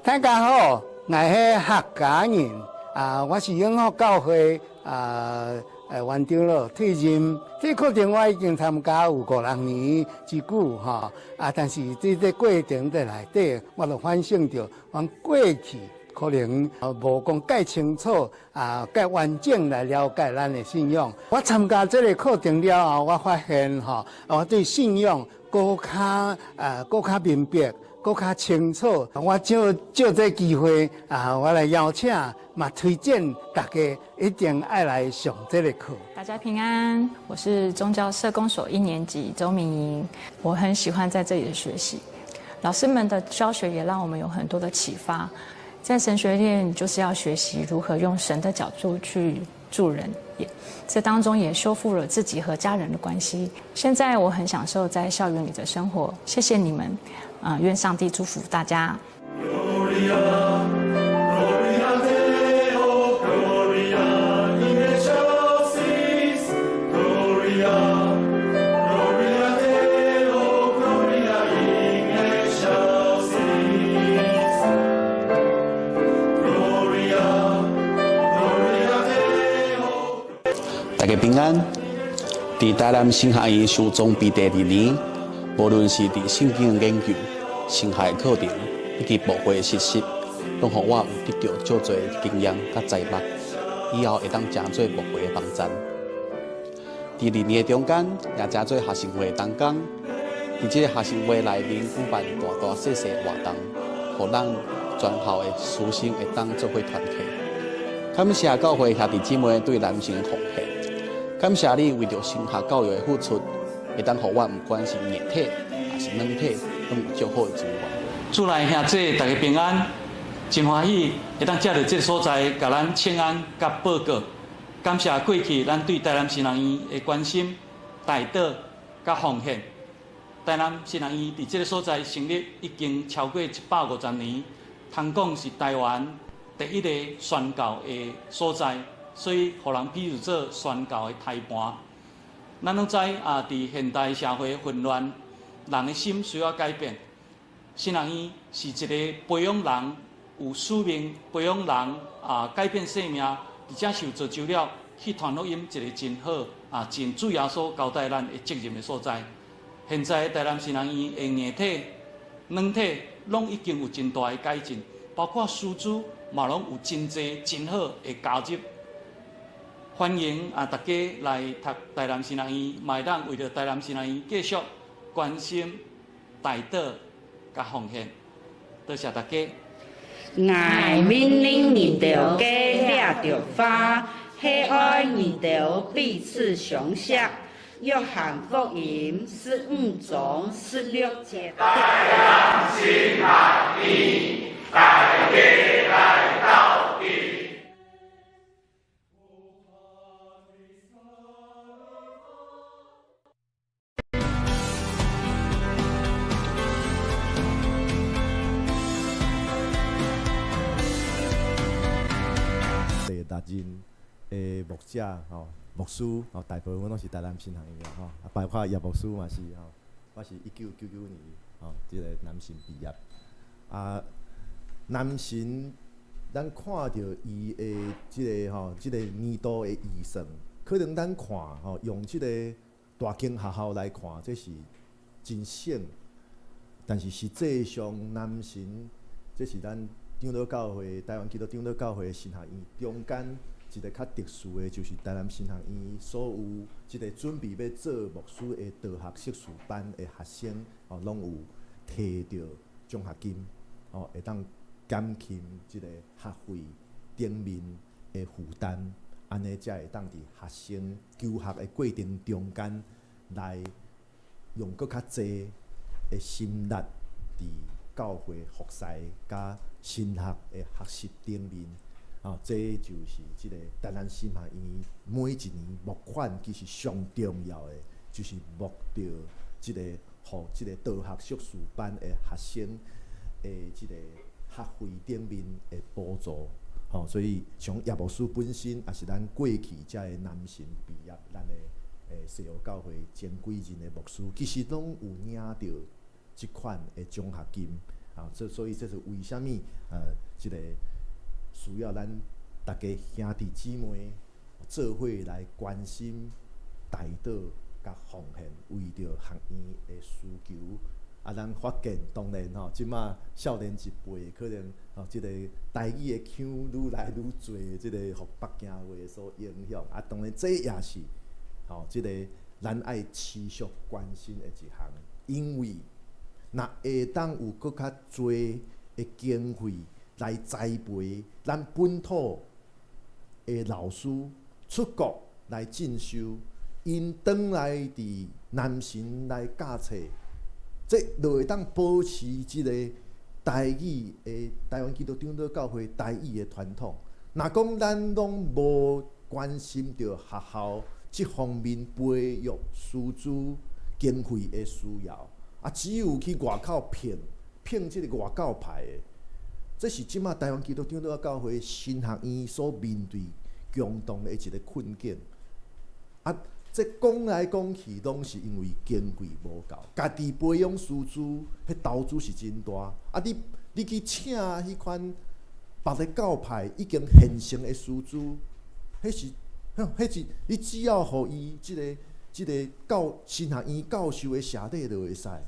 G: 大家好，𠊎係客家人啊，我是永福教會啊誒元長老退任。這課程我已經參加有五六年之久吼啊，但是這個過程的內底，我就反省著，阮過去可能無講蓋清楚啊，蓋完整來了解咱的信仰。我參加這個課程了後，我發現吼，我對信仰閣較啊，閣較明白，閣較清楚。我借借這機會啊，我來邀請，嘛推薦大家一定愛來上這個課。
H: 大家平安，我是宗教社工所一年級周明瑩，我很喜歡在這裡的學習，老師們的教學也讓我們有很多的啟發。在神學院，就是要學習如何用神的角度去助人，也這當中也修復了自己和家人的關係。現在我很享受在校園裡的生活，謝謝你們，啊，願上帝祝福大家。
I: 大家平安。佇台南神學院修裝備第二年，無論是佇聖經的研究、神學的課程以及牧會的實習，攏予我有得著足濟經驗佮才目，以後會當成做牧會的幫贊。佇二年的中間，也成做學生會的同工。佇這个學生會內面舉辦大大細細的活動，予咱全校的師生會當做伙團契。感謝教會兄弟姊妹對南神的奉獻，感謝你為著神學教育的付出，會當予我毋管是硬體抑是軟體，攏有足好的資源。
J: 主內兄弟大家平安，真歡喜會當藉著這个所在，共咱請安佮報告。感謝過去咱對台南神學院的關心、代禱佮奉獻。台南神學院佇這个所在成立已經超過150年，通講是台灣第一个宣教的所在，所以予人比喻做宣教的胎盤。咱攏知啊，佇現代社會混亂，人的心需要改變。神學院是一个培養人有使命、培養人啊改變生命，而且受造就了去傳福音一个真好啊，真主耶穌交代咱的責任的所在。現在台南神學院的硬體、軟體攏已經有真大的改進，包括師資嘛攏有真濟真好的加入。歡迎啊，大家來讀台南神學院，嘛會當為著台南神學院繼續關心、代禱佮奉獻。多謝大家。
K: 𠊎命令你著皆掠著話，係愛你著彼此相錫。約翰福音15章16節。
L: 台南神學院，大家來鬥陣。
C: 第六任的牧者吼，牧師吼，大部分攏是台南神學院的吼，啊，包括葉牧師嘛是吼，我是1999年吼，這个南神畢業。啊，南神，咱看著伊的這个吼，這个年度的預算，可能咱看吼，用這个大間學校來看，這是真省，但是實際上南神，這是咱長老教會、台灣基督長老教會神學院中間一个較特殊的，就是台南神學院所有這个準備欲做牧師的道學碩士班的學生，吼，攏有提著獎學金，吼，會當減輕這个學費頂面的負擔，按呢才會當佇學生求學的過程中間來用閣較濟的心力佇教會服侍佮神學的學習頂面，吼，這就是這個台南神學院每一年募款，其實上重要的就是募著這個，予這個道學碩士班的學生的這個學費頂面的補助。吼，所以像葉牧師本身，也是咱過去遮的南神畢業，咱的西湖教會前幾任的牧師，其實攏有領著這款的獎學金。啊，這所以這是為啥物？這個需要咱大家兄弟姊妹做伙來關心、代禱佮奉獻，為著學院的需求。啊，咱發現當然吼，這馬少年一輩可能吼，這個台語的腔愈來愈濟，這個予北京話所影響。啊，當然這也是吼，這個咱愛持續關心的一項，因為若會當有閣較濟的經費來栽培咱本土的老師出國來進修，𪜶轉來佇南神來教冊，這就會當保持這個台語的台灣基督長老教會台語的傳統。若講咱攏無關心著學校這方面培育師資經費的需要，啊，只有去外口聘聘這個外教派的，這是這馬台灣基督長老教會神學院所面對共同的一個困境。啊，這講來講去，攏是因為經費無夠，家己培養師資，彼投資是真大。啊你，你去請彼款別个教派已經現成的師資，彼是，彼是你只要予伊這個這個教神學院教授的學歷就會使。啊，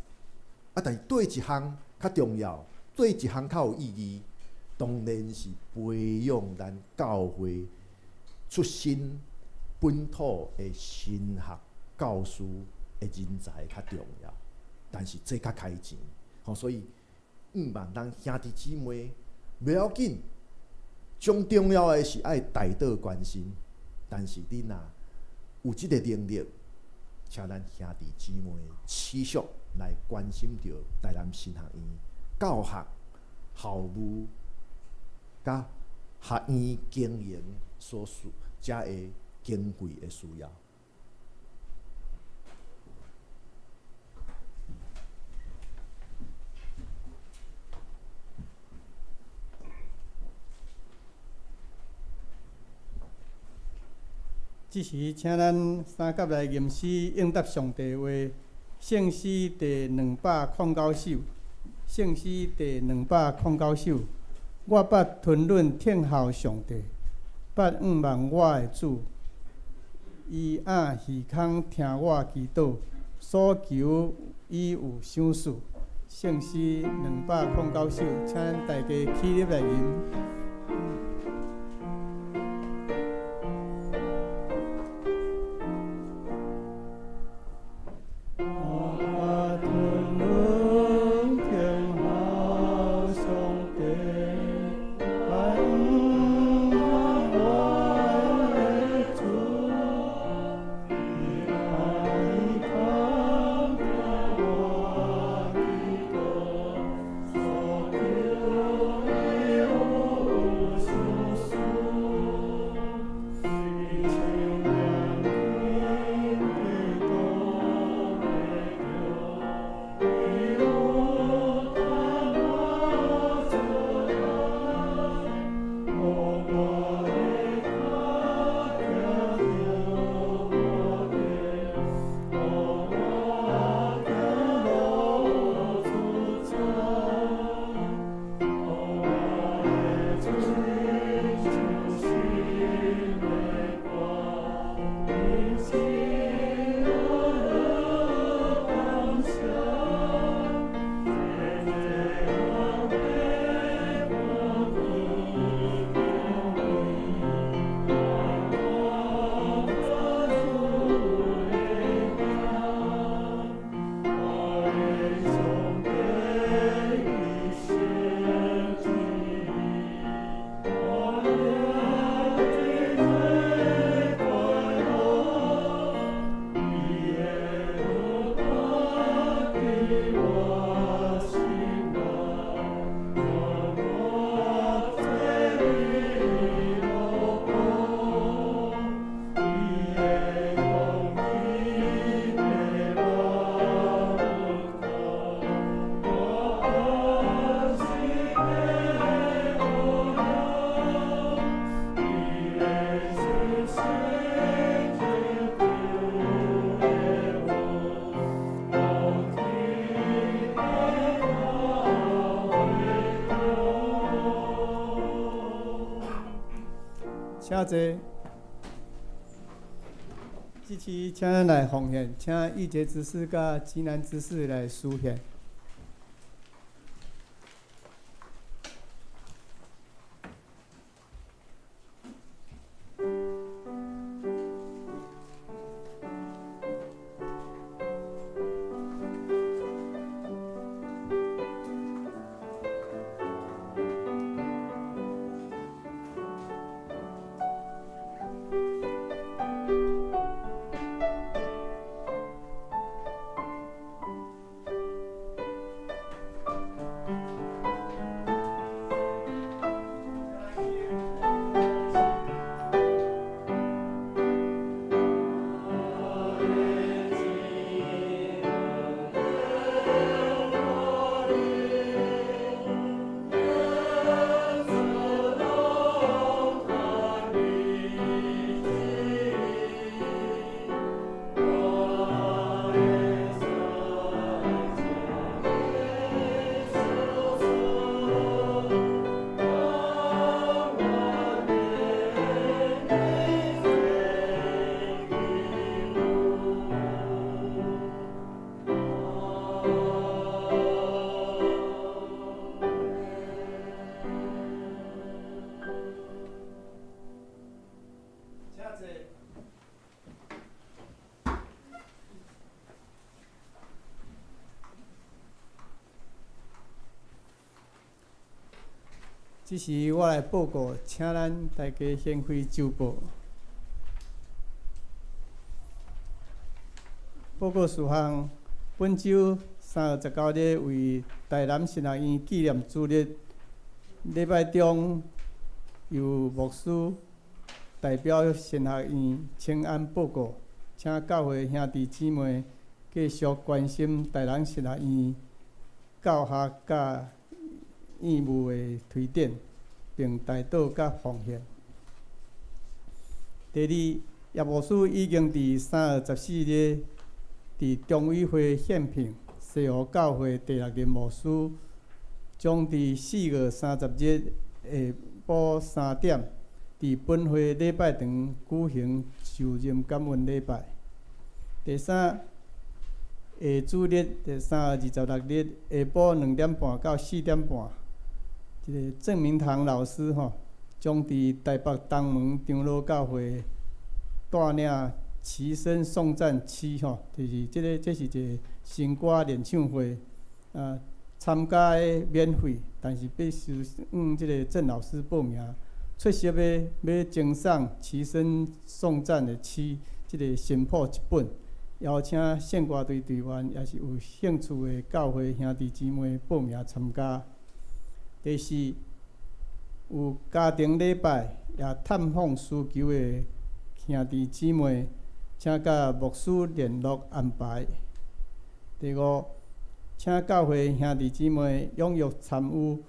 C: 但是對一項較重要，對一項較有意義，當然是培養咱教會出身本土的神學教師的人才較重要，但是這較開錢，吼，所以向望咱兄弟姊妹袂要緊，上重要的是愛代禱關心，但是你若有這個能力，請咱兄弟姊妹持續來關心著台南神學院教學、校務、佮學院經營所需遮的經費的需要。
A: 這時，請咱三甲來吟詩應答上帝話，聖詩第209首。聖詩第209首，我捌吞忍聽候上帝，捌仰望我的主，伊掩耳孔聽我祈禱，所求伊有賞賜。聖詩209首，請大家起立來吟。
B: 請坐。這次請咱來奉獻，請義傑執事佮吉南執事來司獻。這時我來報告，請咱大家掀開週報。報告事項：本週3月19日為台南神學院紀念主日，禮拜中由牧師代表神學院請安報告，請教會兄弟姊妹繼續關心台南神學院教學佮義務的推展，並代禱佮奉獻。第二，葉牧師已經佇3月14日佇中委會獻聘西湖教會第六任牧師，將佇4月30日下晡3點，佇本會禮拜堂舉行就任感恩禮拜。第三，下主日佇3月26日下晡2點半到4點半，這个鄭明堂老師吼，將佇台北東門長老教會帶領齊聲頌讚詩吼，就是這个這是一个新歌練唱會，啊，參加的免費，但是必須向這個鄭老師報名。出席的欲贈送齊聲頌讚的詩，這个新譜一本，邀請聖歌隊隊員，也是有興趣的教會兄弟姊妹報名參加。第四，有家庭禮拜也探訪需求的兄弟姊妹，請佮牧師聯絡安排。第五，請教會兄弟姊妹踴躍參與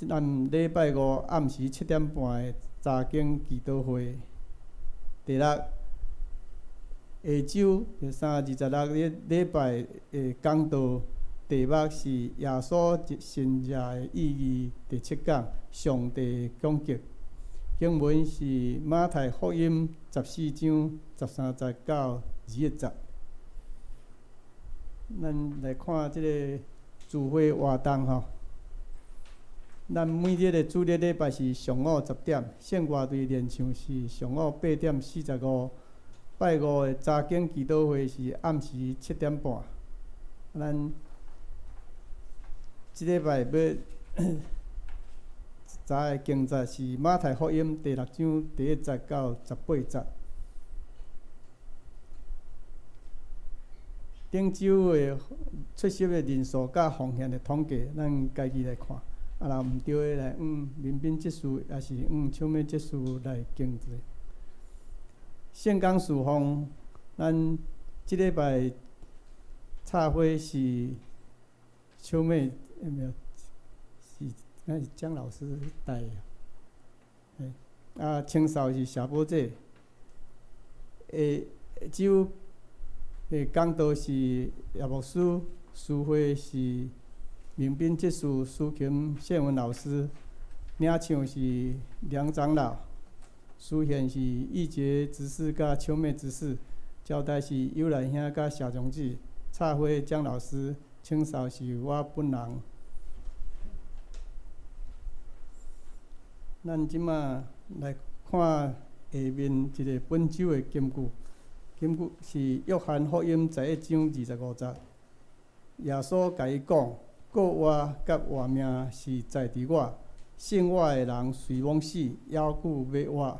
B: 咱禮拜五暗時7點半的查經祈禱會。第六，下週3月26日禮拜的講道題目是耶穌神蹟的意義第七講，上帝講解。經文是馬太福音14章13節到21節。咱來看這个聚會活動吼。咱每日的主日禮拜是上午10點，聖歌隊練唱是上午8點45，拜五的查經祈禱會是暗時7點半。咱這禮拜欲查的經節是馬太福音第6章第1節到18節。頂週的出席的人數佮奉獻的統計，咱家己來看。啊，若毋對的來，向民兵執事，抑是向秋美執事來更正。聖工事奉，咱這禮拜插花是秋美，沒有，是那是江老師帶的。啊，清掃是謝寶姐。下週的講道是葉牧師，司會是民兵執事蘇琴憲文老師，領唱是梁長老。
A: 司宪是义杰执事佮秋妹执事，招待是尤来兄佮谢长子，插花江老师，清扫是我本人。咱這馬來看下面一个本周的金句，金句是約翰福音11章25節。耶穌共伊講：過活佮活命是在佇我，信我的人雖罔死，猶閣欲活。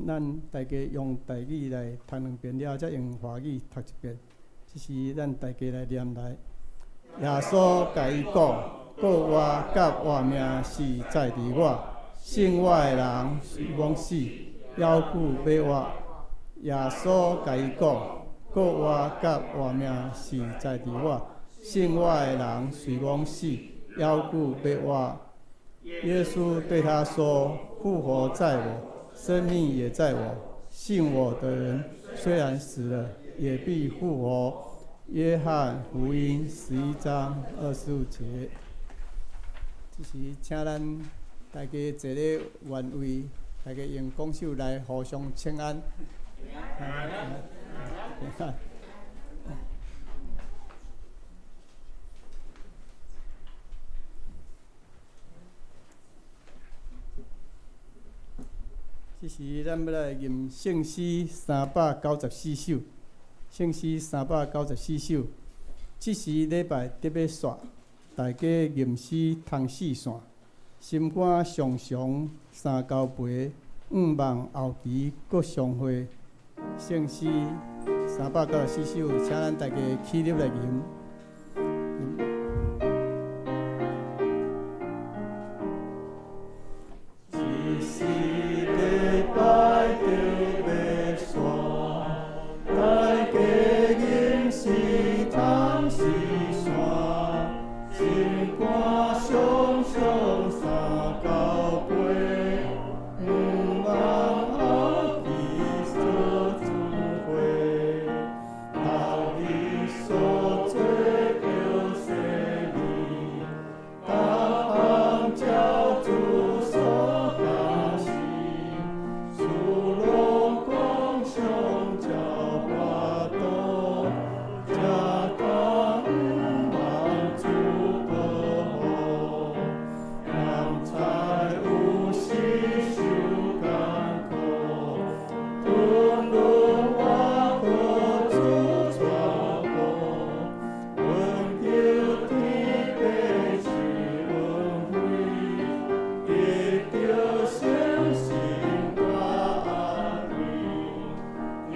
A: 咱大家用台語來讀兩遍了，才用華語讀一遍。這時咱大家來念來。耶穌共伊講：過活佮活命是在佇我，信我的人雖罔死，猶閣欲活。耶穌共伊講：過活佮活命是在佇我，信我的人雖罔死，猶閣欲活。耶穌對他說：復活在我，生命也在我。信我的人，雖然死了，也必復活。約翰福音11章25節。這時，請咱大家坐咧原位，大家用拱手來互相請安。平安。這時，咱欲來吟聖詩394首，聖詩394首。這時禮拜得欲煞，大家吟詩通四線，心肝常常三交陪，向望後期閣相會。聖詩394首，請咱大家起立來吟。這時禮拜就欲煞，大家吟詩通四線，心肝常常三交陪，向望後期做聚會，頭日所做著洗禮，逐項照主所教示，事攏講上照法度，才通望主保護。人才有時受艱苦，吞忍活靠主帶步，懇求天父賜恩惠，得著聖心大安慰。經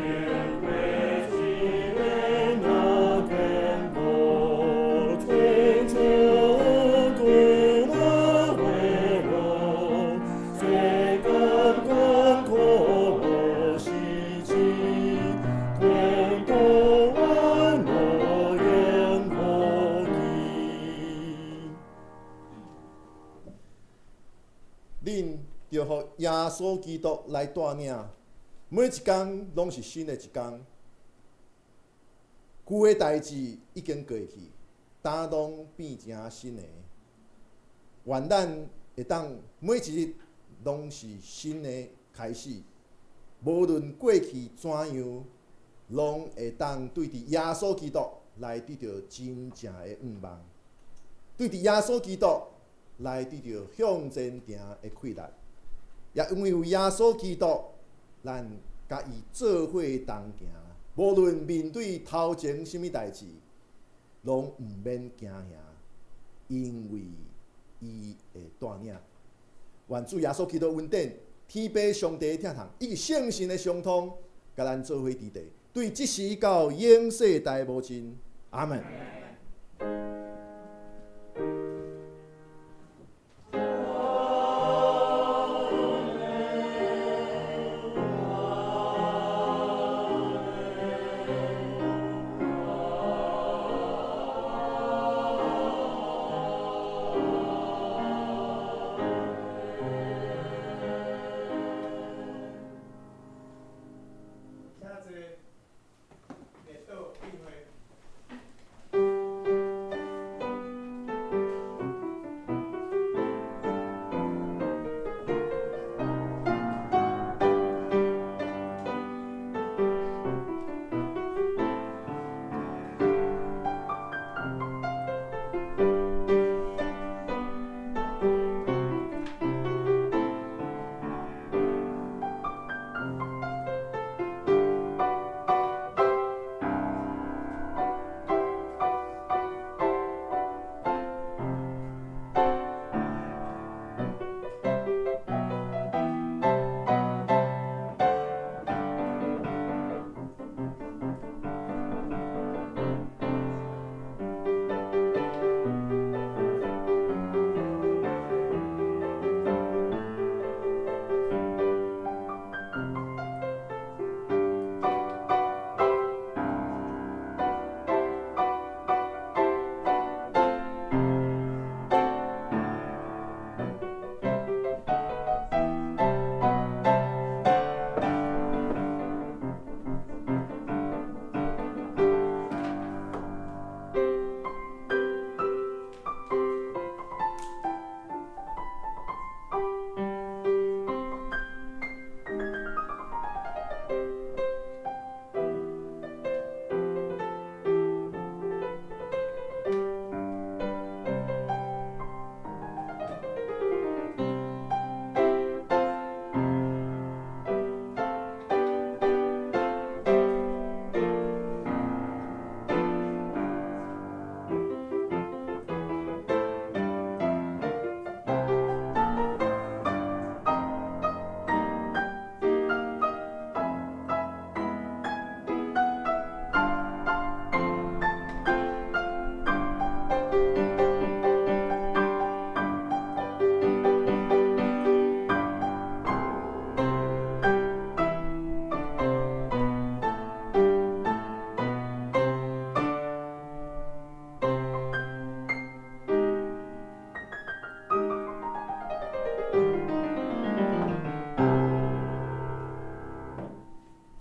A: 過一个那天無，親像對那花路，世間艱苦無時期，通通安樂永無期。
C: 恁著予耶穌基督來帶領，每一工攏是新的一工。舊的代誌已經過去，今攏變成新的。願咱會當每一日攏是新的開始，無論過去怎樣，攏會當對佇耶穌基督來得著真正的向望，對佇耶穌基督來得著向前行的氣力。也因為有耶穌基督，咱佮伊做伙同行，無論面對頭前啥物代誌，攏毋免驚嚇，因為伊會帶領。願主耶穌基督恩典、天父上帝的疼痛，以及聖神的相通，佮咱做伙佇地，對這時到永世代無盡。阿門。